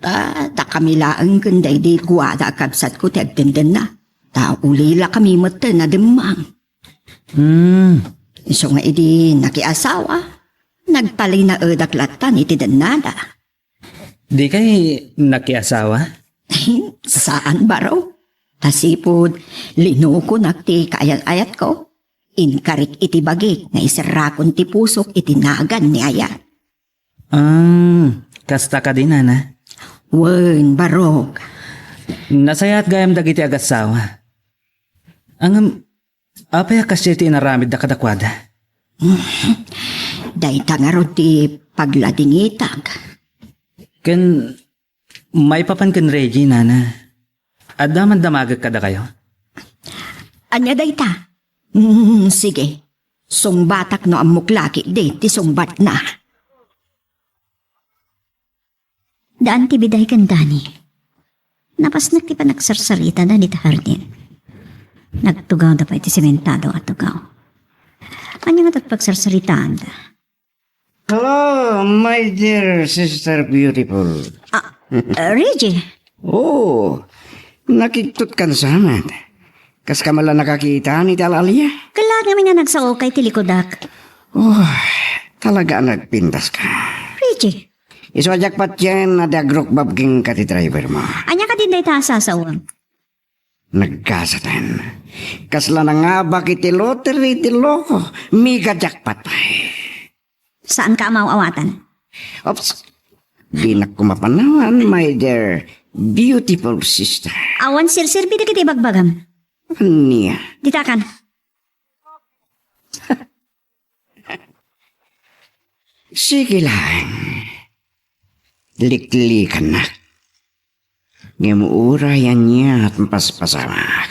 Ta, dakami laeng ken daydi guada a kabsatko ti agtendenna. Ta ulilakami metten a demmang. Hmm. Isu nga idi nakiasawa, nagtalinaedak lattan iti dennada. Dikay nakiasawa? Saan, baro. Ta sipud linukonak ti kaayat-ayatko, inkarik iti bagik nga iserrakon ti pusok iti nagan ni ayat. Ah, kasta kadi, Nana? Wen, barok. Nasayaat gayam dagiti agassawa. Ngem, apay a kasdiay ti inaramidda kadakuada? Dayta ngarud ti pagladingitak. Ken maipapan ken Reggie, nana. Adda man damagek kadakayo? Ania dayta? Mm, sige. Sungbatak no ammok la ketdi ti sungbatna. Daan ti biday ken Danny. Napasnek ti panagsarsaritada dita hardin. Nagtugawda pay ti sementado a tugaw. Ania ngata ti pagsarsaritaanda? Hello, my dear Sister Beautiful. Ah, uh, Reggie. Oh, nakigtot kan samet. Kas ka man la nakakita ni Tal Alia? Kalaat ngamin nga nagsaokay ti likudak. Oh, talaga a nagpintas ka. Reggie. Isu a diak patien a di agrukbab kenka ti driver mo. Ania kadi dayta a sasawem? Naggasaten. Kasla nangabak iti lottery ti Loco. Mega jackpot pay. Saanka a maaw-awatan? Oops. Dinak koma panawan, my dear beautiful sister. Awan serserbi dagiti ibagbagam. Ania? Ditakan. Sige laeng. Liklikannak. Ngem uray ania ti mapaspasamak,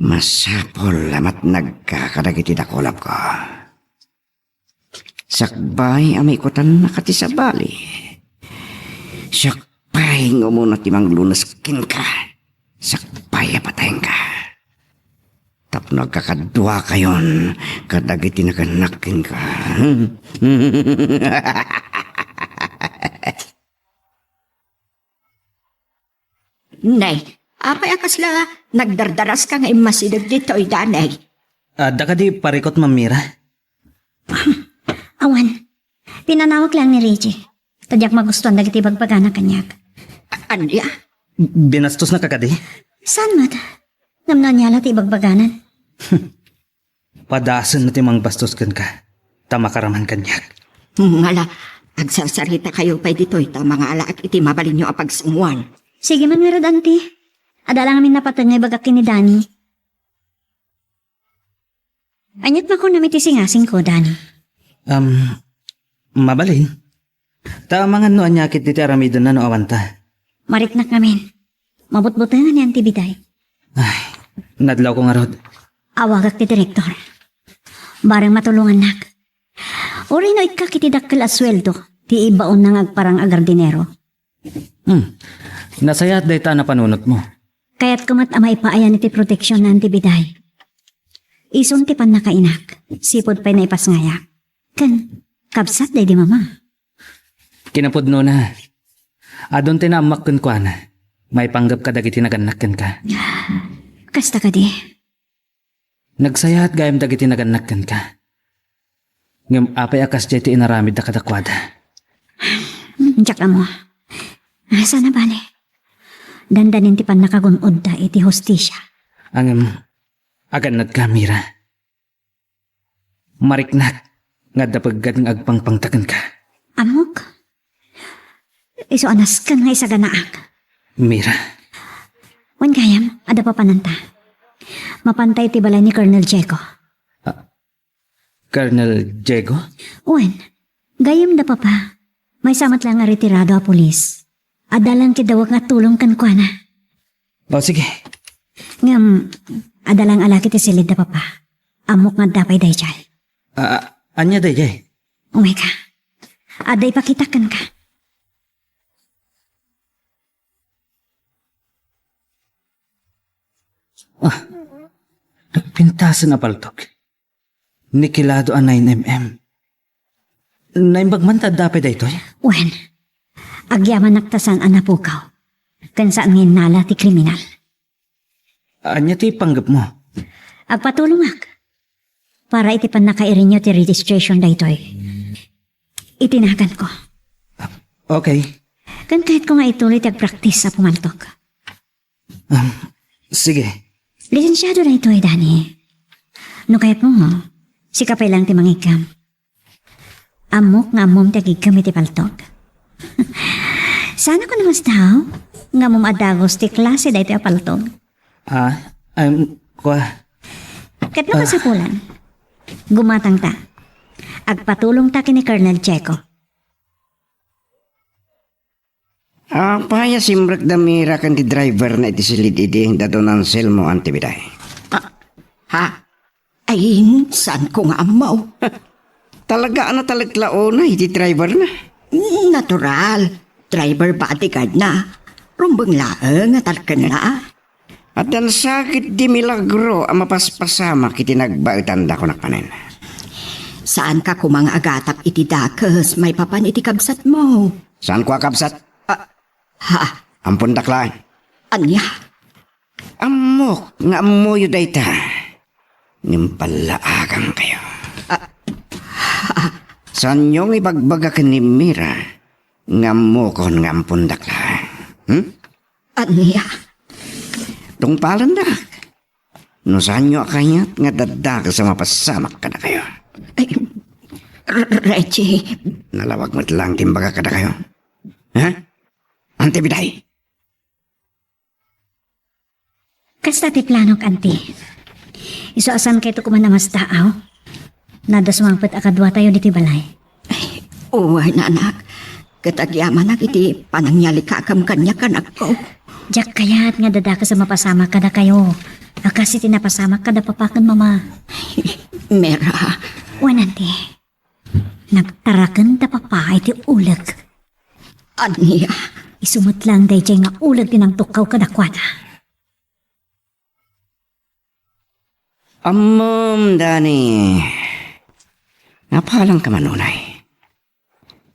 masapul a matnagka kadagiti dakulopko. Sakbay a maikutannaka ti sabali. Sakbay nga umuna ti manglunas kenka. Sakbay a patayenka. Tapno agkakaduakayon kadagiti nagannak kenka. Nay, apay a kasla nagdardaraska nga immasideg ditoy, Danny? Adda kadi parikut, Ma'am Mira? Awan. Pinanawak lang ni Reggie. Ta diak magustuan dagiti ibagbagana kaniak. Ania? Binastosnaka kadi? Saan met? Ngem no ania la ti ibagbaganan? Padasen ti mangbastos kenka, ta makaraman kaniak. Ngala, agsarsaritakayo pay ditoy ta mangalaak iti mabalinyo a pagsanguan. Sige man ngarud, Auntie. Adda la ngamin napateg nga ibagak ken ni Danny. Aniat makunam iti singasingko, Danny? Um, mabalin. Ta amangan no ania ketdi ti aramidenna no awanta. Mariknak ngamin. Mabutbutengan ni Auntie Biday. Ay, nadlawko ngarud. Awagak ti direktor. Bareng matulongannak. Uray no ikkak iti dakkel a sueldo ti ibaonna nga agparang a gardinero. Hmm. Nasayaat dayta a napanunotmo. Kayatko met a maipaayan iti proteksion ni Auntie Biday. Isun ti pannakainak, sipud pay naipasngayam. Ken, kabsat daydi mama. Kinapudnona, adun ti naammak kenkuana, maipanggep kadagiti nagannak kenka. Kasta kadi. Nagsayaat gayam dagiti nagannak kenka. Ngem apay a kasdiay ti inaramidda kadakuada? Diak ammo. Saan a bale. Dandanin ti pannakagun-odda iti hustisia. Ngem, agannadka, Mira. Mariknak nga adda peggad nga agpangpangta kenka. Ammok? Isu a nasken nga isaganaak. Mira. Wen gayam, adda papananta. Mapantay ti balay ni Colonel Diego. Ah, Colonel Diego? Wen, gayam da papa. Maysa met la nga retirado a pulis. Adda lang ti dawag nga tulong kenkuana. O, sige. Ngem, adda lang a laki ti silid da papa. Ammok nga adda pay daydiay. Ah, ania daydiay? Umay ka. Adda ipakitak kenka. Ah, nagpintasen a paltok. Nikilado a nine M M. Naimbag man ta adda pay daytoy? Wen, agyamanak ta saan a napukaw. Ken saan nga innala ti kriminal. Ania ti panggepmo? Agpatulongak. Para iti pannakairinyo ti registration daytoy. Iti naganko. Okay. Ken kayatko nga ituloy ti agpraktis a pumaltok. Um, sige. Lisensiado daytoy, Danny. No kayatmo, sika pay lang ti mangiggam. Ammok nga ammom ti agiggam iti paltok. Saan a kuno, mas daw? Nga ammom a dagus ti klase daytoy a paltok. Ah, um, kua. Ket no kasapulan, gumatangta. Agpatulongta ken ni Colonel Checo. Apay a simrekda Mira ken ti driver na iti silid idi da don Anselmo, Auntie Biday? Ah, ha? Ay, saan ko nga ammo? Talaga a natalek la unay ti driver na? Natural. Driver bodyguard na. Rumbeng laeng nga talken na. Addan sa ketdi milagro a mapaspasamak iti nagbaetanda kunak manen. Saan ka koma nga agatap iti dakes maipapan iti kabsatmo? Saan ko a kabsat? Ah, ha? Ampondak laeng. Ania? Ammok nga ammoyo dayta. Ngem ballaagankayo. Ah, ha? Saanyo nga ibagbaga ken ni Mira nga ammokon nga ampondak laeng. Hmm? Ania? Tungpalendak. No saanyo a kayat nga daddakes a mapasamak kadakayo. Ay, R-, R-, Reggie. Nalawag met laeng ti imbaga kadakayo. Ha? Auntie Biday? Kasta ti planok, Auntie. Isu a saankayto koma a masdaaw. Nadda sumangpet a kaduatayo ditoy balay. Ay, wen, anak. Ket agyamanak iti panangyalikakem kaniak, anakko. Diak kayat nga daddakes a mapasamak kadakayo a kas iti napasamak kada papa ken mama. Mira. Wen, Auntie. Nagtaraken da papa iti uleg. Ania? Isu met laeng daydiay nga uleg ti nangtukkaw kadakuada. Ammom, Dani. Napalanka man unay?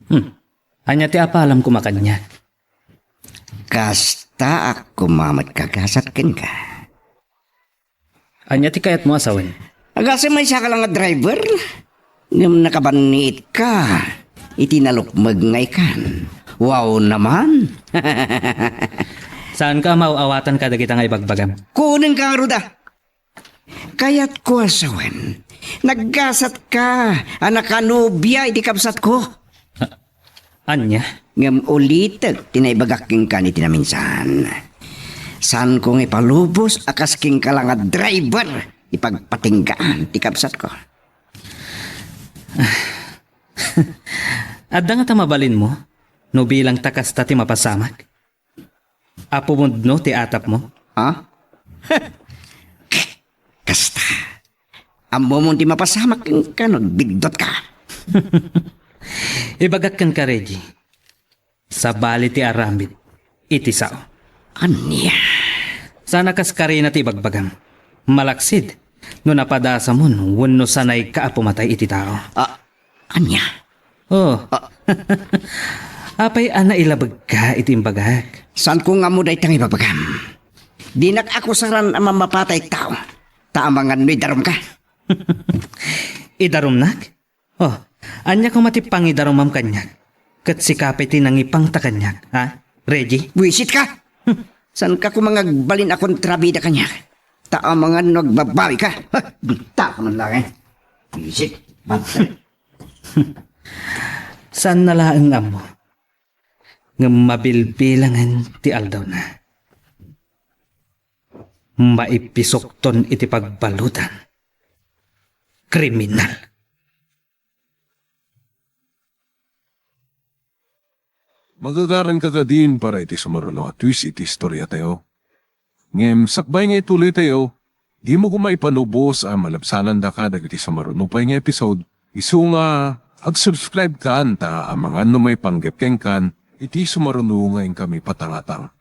Hmm. Ania ti apalam koma kaniak? Kasta a koma met kagasat kenka. Ania ti kayatmo a sawen? Agasem maysaka la nga driver? Ngem nakabanniitka iti nalukmeg nga ikan. Wow naman! Saanka a maaw-awatan kadagita nga ibagbagam? Kuonenka ngarud a. Kayatko a sawen, naggasatka a nakanobia iti kabsatko. Ania? Ngem ulitek ti naibagak kenka iti naminsan. Saanko nga ipalubos a kas kenka la nga driver ti pagpatinggaan ti kabsatko. Adda ngata mabalinmo no bilangta kasta ti mapasamak? Apo pudno ti atapmo? Ha? Kasta. Ammomon ti mapasamak kenka no agbiddut ka. Ibagak kenka, Reggie. Sabali ti aramid iti sao. Ania? Saan a kas karina ti ibagbagam. Malaksid no napadasamon wenno sanayka a pumatay iti tao. Ah, ania? Oh. Ah. Apay a nailabegka iti imbagak? Saanko nga ammo dayta nga ibabagam. Dinak akusaran a mammapatay tao. Ta amangan no idarumka. Idarumnak? Oh, ania koma ti pangidarumam kaniak? Ket sika pay ti nangipangta kaniak, ha? Reggie? Buisitka! Hmm. Saanka koma nga agbalin a kontrabida kaniak? Ta amangan no agbabawika. Ha? Buta ka man laeng. Buisit. Bantay. Saanna laeng ammo. Ngem mabilbilangen ti aldawna. Maipisukton iti pagbaludan. Kriminal. Magagaranka kadin para iti sumaruno a twist iti istoriatayo. Ngem sakbay nga ituloytayo, dimo koma ipalubos a malabsanandaka dagiti sumaruno pay nga episode, isu nga ag-subscribe kan ta amangan no maipanggep kenkan iti sumaruno nga inkami patangatang.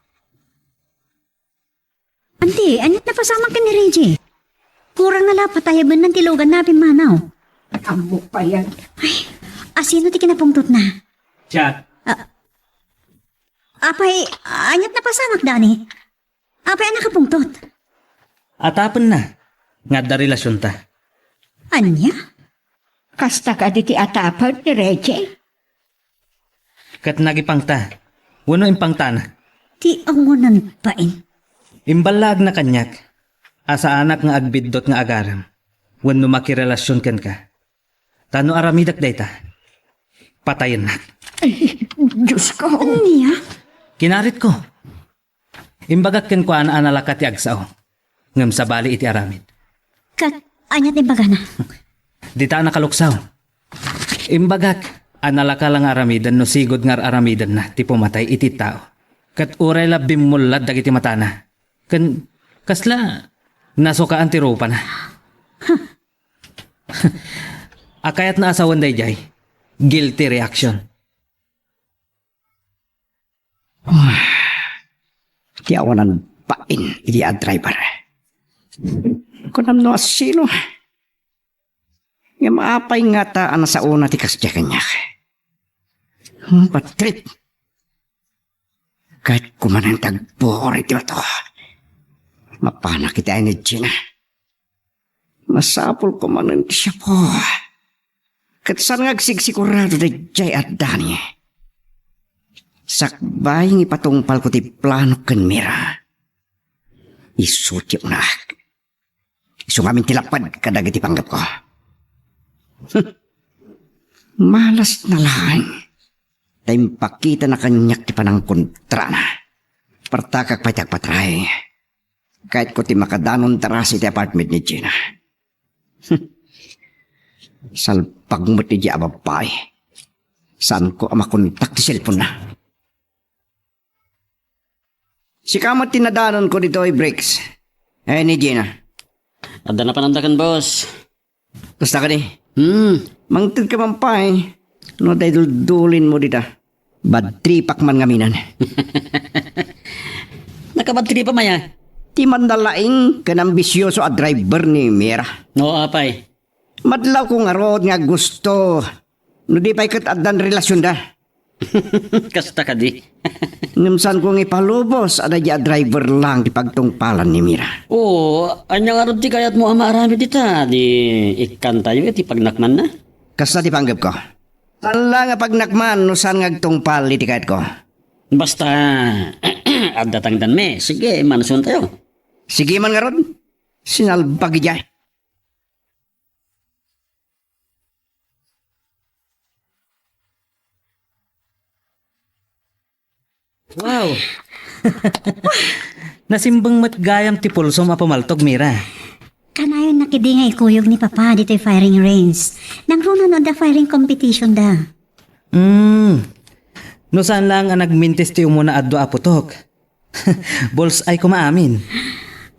Anti, aniat napasamak ken ni Reggie? Kurang na la patayaben nan ti lugan na pimmanaw. Ammok pay yan. Ay, asino ti kinapungtotna? Chat. Ah, apay, aniat napasamak, Dani? Apay a nakapungtot? Atapenna nga adda relasionta. Ania? Kasta kadi ti atapen ni Reggie? Ket nagipangta, wenno impangtana? Ti awanan bain. Imballaagna kaniak a saanak nga agbiddut nga agaram wenno makirelasion kenka. Ta no aramidek dayta, patayennak. Ay, Diyos ko. Ania? Kinaritko. Imbagak kenkuana a nalaka ti agsao, ngem sabali iti aramid. Ket ania ti imbagana? Dita a nakaluksaw. Imbagak a nalaka la nga aramiden no sigud nga ar-aramidenna ti pumatay iti tao. Ket uray la bimmullad dagiti matana. Ken kasla nasukaan ti rupana. A kayatna a sawen daydiay, guilty reaction. Ti awanan bain idi a driver. Kunam no asino. Ngem apay ngata a nasaona ti kasdiay kaniak? Hmm, bad trip. Ket kumanen ti agbukor iti bato. Mapanak iti ay ni Gina. Masapul kumanen ti siapo. Ket saan nga agsigsigurado daydiay a Dani. Sakbay nga ipatungpalko ti plano ken Mira. Isu ti unak. Isu ngamin ti lapad kadagiti panggepko. Malasna laeng ta impakitana kaniak ti panangkontrana. Partakak pay ti agpatray. Kayatko ti makadanon darasi iti apartment ni Gina. Salpag met idiay a babbai. Saanko a makontak ti cellphone-na. Sika met ti nadanonko ditoy, Bricks. Eh, ni Gina. Adda napan-andakan, boss. Kasta kadi? Hmm. Mangtedka man pay. No, adda iduldulinmo dita. Bad tripak man ngaminen. Nakabad trip a maya? Ti mandalaing ken ambisioso a driver ni Mira. Oo, apay. Madlawko ngarud nga gusto no di pay ket addan relasionda. Kasta kadi? Ngem saanko nga ipalubos a daydiay a driver laeng ti pagtungpalan ni Mira. Oo, ania ngarud ti kayatmo a maaramid ita? Di ikkantayo iti pagnakmanna? Kasta ti panggepko. Saan la nga pagnakman no saan nga agtungpal iti kayatko. Basta, adda tangdanmi. Sige, mansuentayo. Sige man ngarud. Sinalbag idiay. Wow! Nasimbeng met gayam ti pulsom a pumaltog, Mira. Kanayon na kadi nga ikuyog ni Papa ditoy firing range. Nangruna no adda firing competition da. Hmm. No saan lang a nagmintis ti umuna a dua a putok. Bullseye koma amin.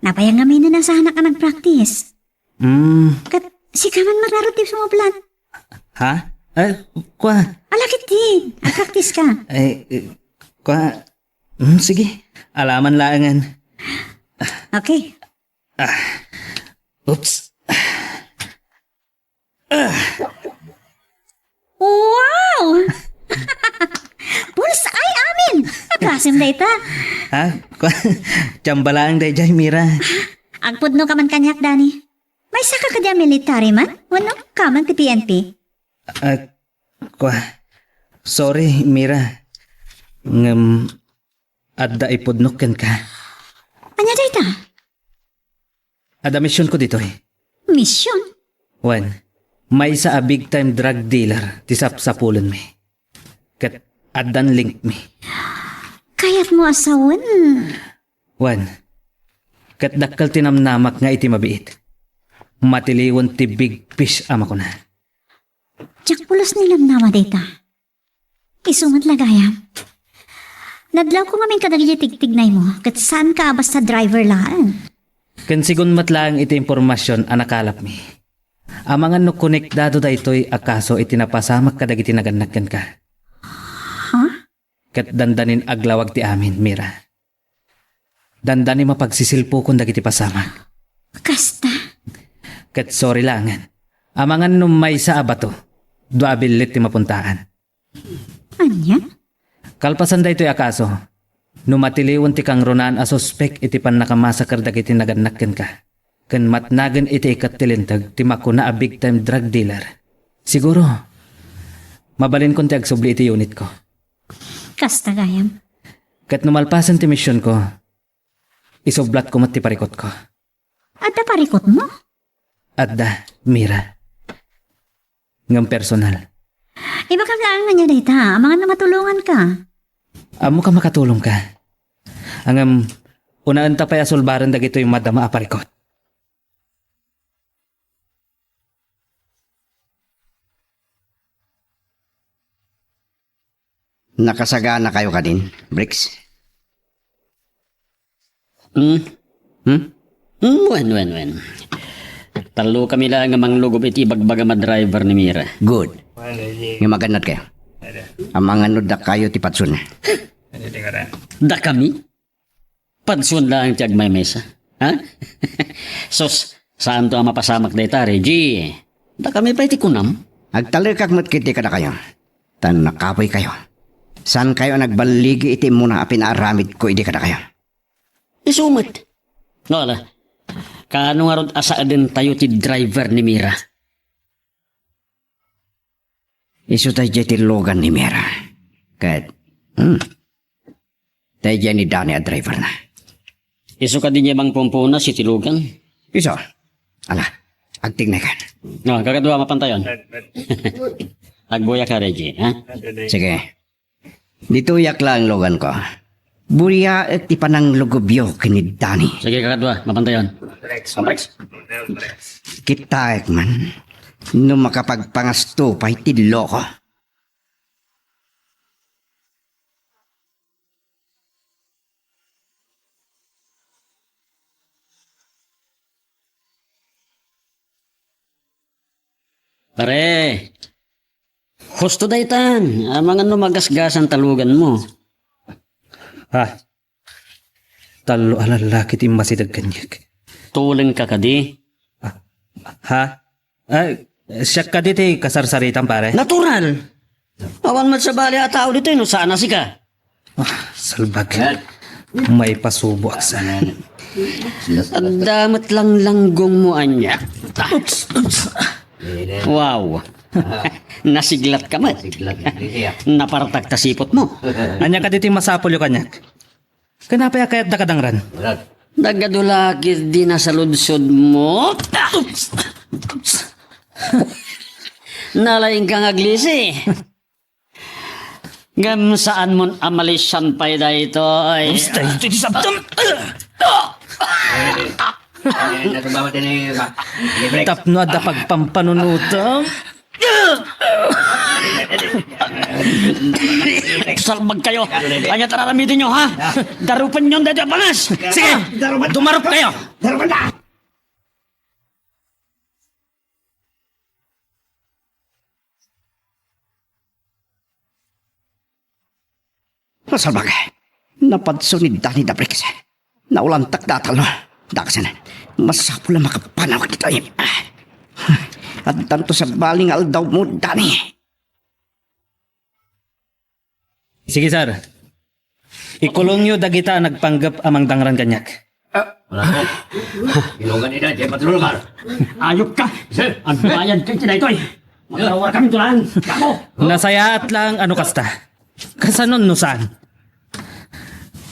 Napay ngaminen a saanak a nagpractice. Hmm. Ket sika man ngarud ti sumublat. Ha? Eh, kua. Ala ketdi, agpractice ka. Eh, eh, kua. Hmm, sige. Alaman laengen. Okay. Ah. Oops. Ah. Wow! Bullseye amin! Agasem dayta. Ha? Kua. Tsamba laeng daydiay, Mira. Agpudno ka man kaniak, Dani. Maysa ka kadi a military man? Wenno kaman ti P N P? Ah, kua. Sorry, Mira. Ngem adda ipudnok kenka. Ania dayta? Adda misionko ditoy. Mision? Wen, maysa a big time drug dealer ti sapsapulenmi. Ket addan linkmi. Kayatmo a sawen? Wen, ket dakkel ti namnamak nga iti mabiit, matiliwen ti big fish a makuna. Diak pulos ni namnama dayta. Isu met la gayam. Nadlawko ngamin kadagiti tigtignaymo, ket saanka a basta driver laeng. Ken sigun met laeng iti impormasion a nakalapmi. Amangan no konektado daytoy a kaso iti napasamak kadagiti nagannak kenka. Ha? Ket dandanin aglawag ti amin, Mira. Dandanin mapagsisilpukon dagiti pasamak. Kasta? Ket sorry laengen. Amangan no maysa a bato, dua a billit ti mapuntaan. Ania? Kalpasan daytoy a kaso, no matiliwen ti kangrunaan a suspek iti pannakamasaker dagiti nagannak kenka, ken matnagen iti ikat ti linteg ti makuna a big time drug dealer, siguro, mabalinkon ti agsubli iti unitko. Kasta gayam. Ket no malpasen ti misionko, isublatko met ti parikutko. Adda parikutmo? Adda, Mira. Ngem personal. Ibagam laeng ania dayta, amangan no matulonganka. Ammok a makatulongka. Ngem, unaenta pay a sulbaren dagitoy madama a parikut. Nakasaganakayo kadin, Bricks? Hmm? Hmm? Hmm, wen, wen, wen. Tallokami laeng a manglugob iti ibagbagam a driver ni Mira. Good. Nga magannadkayo. Amangan no dakayo ti padsuenna. Dakami? Padsuenna laeng ti agmaymaysa. Ha? Sus, saanto a mapasamak dayta, Reggie. Dakami pay ti kunam? Agtalekak met ketdi kadakayo. Ta no nakapuykayo, saankayo a nagballigi iti immuna a pinaaramidko idi kadakayo. Isu met. No, ala. Kaano ngarud a saedentayo ti driver ni Mira? Isu daydiay ti Logan ni Mira. Ket, hmm, daydiay ni Danny a driverna. Isu kadi diay mangpumpunas iti Logan? Isu. Ala, agtignay kan. No, kakadua, mapantayon. Agbuya ka, Reggie, ha? Sige. Ditoyak laeng, Logan ko. Buyaek ti pananglugobyo ken ni Danny. Sige, kakadua, mapantayon. Kitaek man, no makapagpangasto pay ti loko. Pare, husto daytan. Amangan no magasgasan ta luganmo. Ha? Tallo a lallaki ti immasideg kaniak. Tulengka kadi? Ah, ha? Ay, siak kadi ti kasarsaritam, pare? Natural! Awan met sabali a tao ditoy no saan a sika. Ah, salbag. Maipasuboak sa. Adda met langlanggongmo ania. Oops, oops. Wow. Nasiglatka met. Siglat, Enrique, ah. Napartak ta siputmo. Ania kadi ti masapulyo kaniak? Ken apay a kayatda kadangran? Nagadu la ketdi nasaludsodmo. Nalaingka nga aglisi. Ngem saanmon a malisian pay daytoy. Basta iti sabton. Tapno adda pagpampanunotam. Salbag kayo. Ania ti aramidennyo, ha? Darupenyon daytoy a bangas. Sige, dumarup kayo. Nasalbag. Napadso ni Danny da Bricks. Naulantak da a tallo. Daksen. Masapul a makapanawak ditoy. Addanto sabali nga aldawmo, Danny. Sige, sir. Ikulongyo dagita a nagpanggep a mangdangran kaniak. Ah. Wala ko. Ilonggan ida, di patulungan. Ayop ka! Sir! Agbayad ka iti daytoy! Magrawar kami tulan! Gago! Nasayaat lang ano kasta. Kasanon no saan?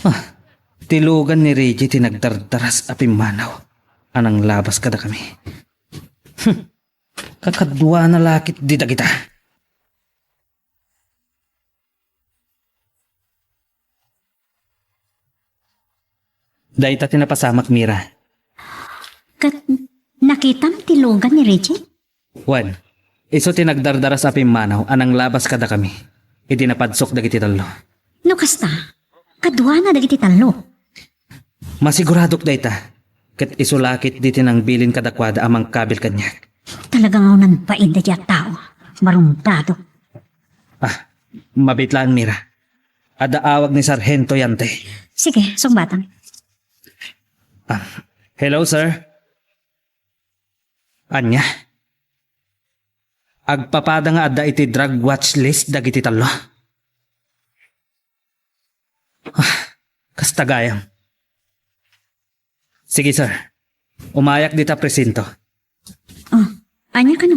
Ah, ti lugan ni Reggie ti nagdardaras a pimmanaw a nanglabas kadakami. Hmm. Kakaduana la ketdi dagita. Dayta ti napasamak, Mira. Ket nakitam ti lugan ni Reggie? Wen, isu ti nagdardaras a pimmanaw a nanglabas kadakami idi napadsok dagiti tallo. No kasta, kaduana dagiti tallo. Masiguradok dayta, ket isu la ketdi ti nangbilin kadakuada a mangkabil kaniak. Talaga nga unanbain daydiay a tao. Marumbado. Ah, mabiit laeng, Mira. Adda awag ni Sarhento Yante. Sige, sungbatam. Ah, hello, sir. Ania? Agpapada nga adda iti drug watch list dagiti tallo. Ah, kasta gayam. Sige, sir. Umayak dita presinto. Oh, ania kano?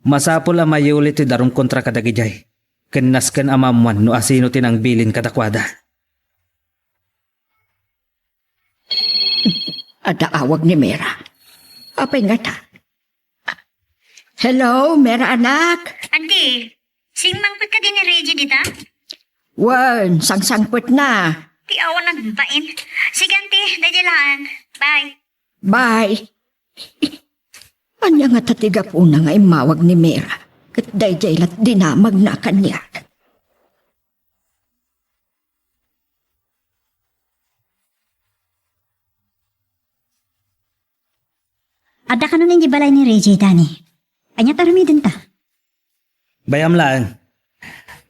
Masapul a mayuli ti darum kontra kadagidiay. Ken nasken a maammuan no asino ti nangbilin kadakuada. Adda awag ni Mera. Apay ngata? Hello, Mera anak. Anti, singmangpet kadi ni Reggie dita? Wen, sangsangpetna. Ti awan nagbain. Sige, anti, daydiay laeng. Bye. Bye. Ania ngata ti gapuna nga immawag ni Mera? Ket daydiay la ti dinamagna kaniak. Adda kanon idiay balay ni Reggie, Danny. Ania ti aramidenta? Bay-am laeng.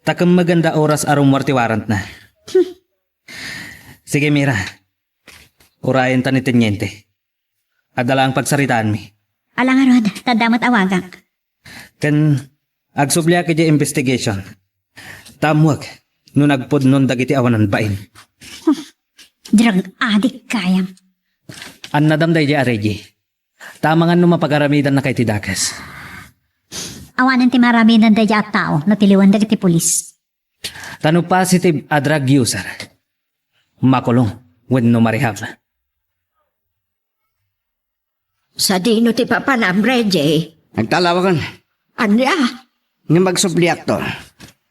Ta kemmegenda oras a rummuar ti warrantna. Sige, Mira. Urayenta ni teniente. Adda laeng pagsaritaanmi. Ala ngarud, ta adda met awagak. Ken agsubliak idiay investigation. Ta ammoek no nagpudnon dagiti awanan bain. Drug addict gayam. Annadam daydiay a Reggie. Ta amangan no mapagaramidanna kay ti dakes. Awanen ti maaramidan daydiay a tao no tiliwen dagiti pulis. Ta no positive a drug user, makulong wenno marehab. Sadino ti papanam, Reggie? Nagtalawakan. Ania? Ngem agsubliakto.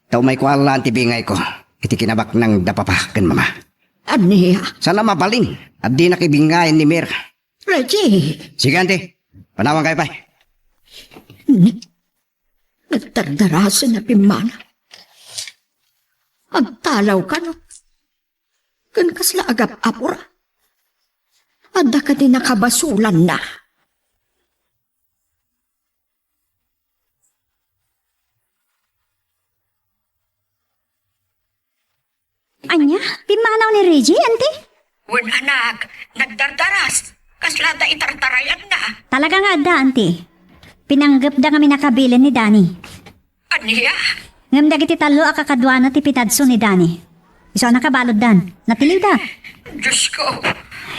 Ta umayko a laeng ti bingayko iti kinabaknang da papa ken mama. Ania? Saan a mabalin a dinak ibingayen ni Mir. Reggie! Sige, anti. Panawankayo pay. Nagdardarasen a pimmanaw. Agtalawka, no? Ken kasla agap-apura. Adda kadi nakabasulanna? Ania? Pimmanaw ni Reggie, anti? Wen, anak, nagdardaras. Kasla adda itartarayanna. Talaga nga adda, anti. Pinanggepda nga minakabilin ni Danny. Ania? Ngem dagiti tallo a kakaduana ti pinadso ni Danny. Isu a nakabaluddan. Natiliwda. Diosko.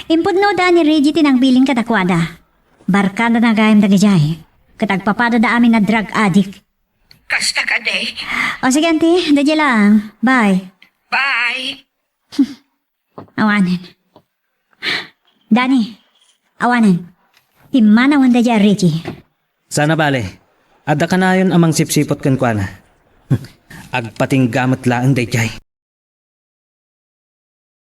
Impudnoda ni Reggie ti nangbilin kadakuada. Barkadana gayam dagidiay. Ket agpapadada amin a drug addict. Kasta kadi? O sige, anti. Daydiay laeng. Bye. Bye. Awanen. Danny, awanen. Pimmanawen daydiay a Reggie. Saan a bale, adda kanayon a mangsipsiput kenkuana. Agpatingga met laeng daydiay.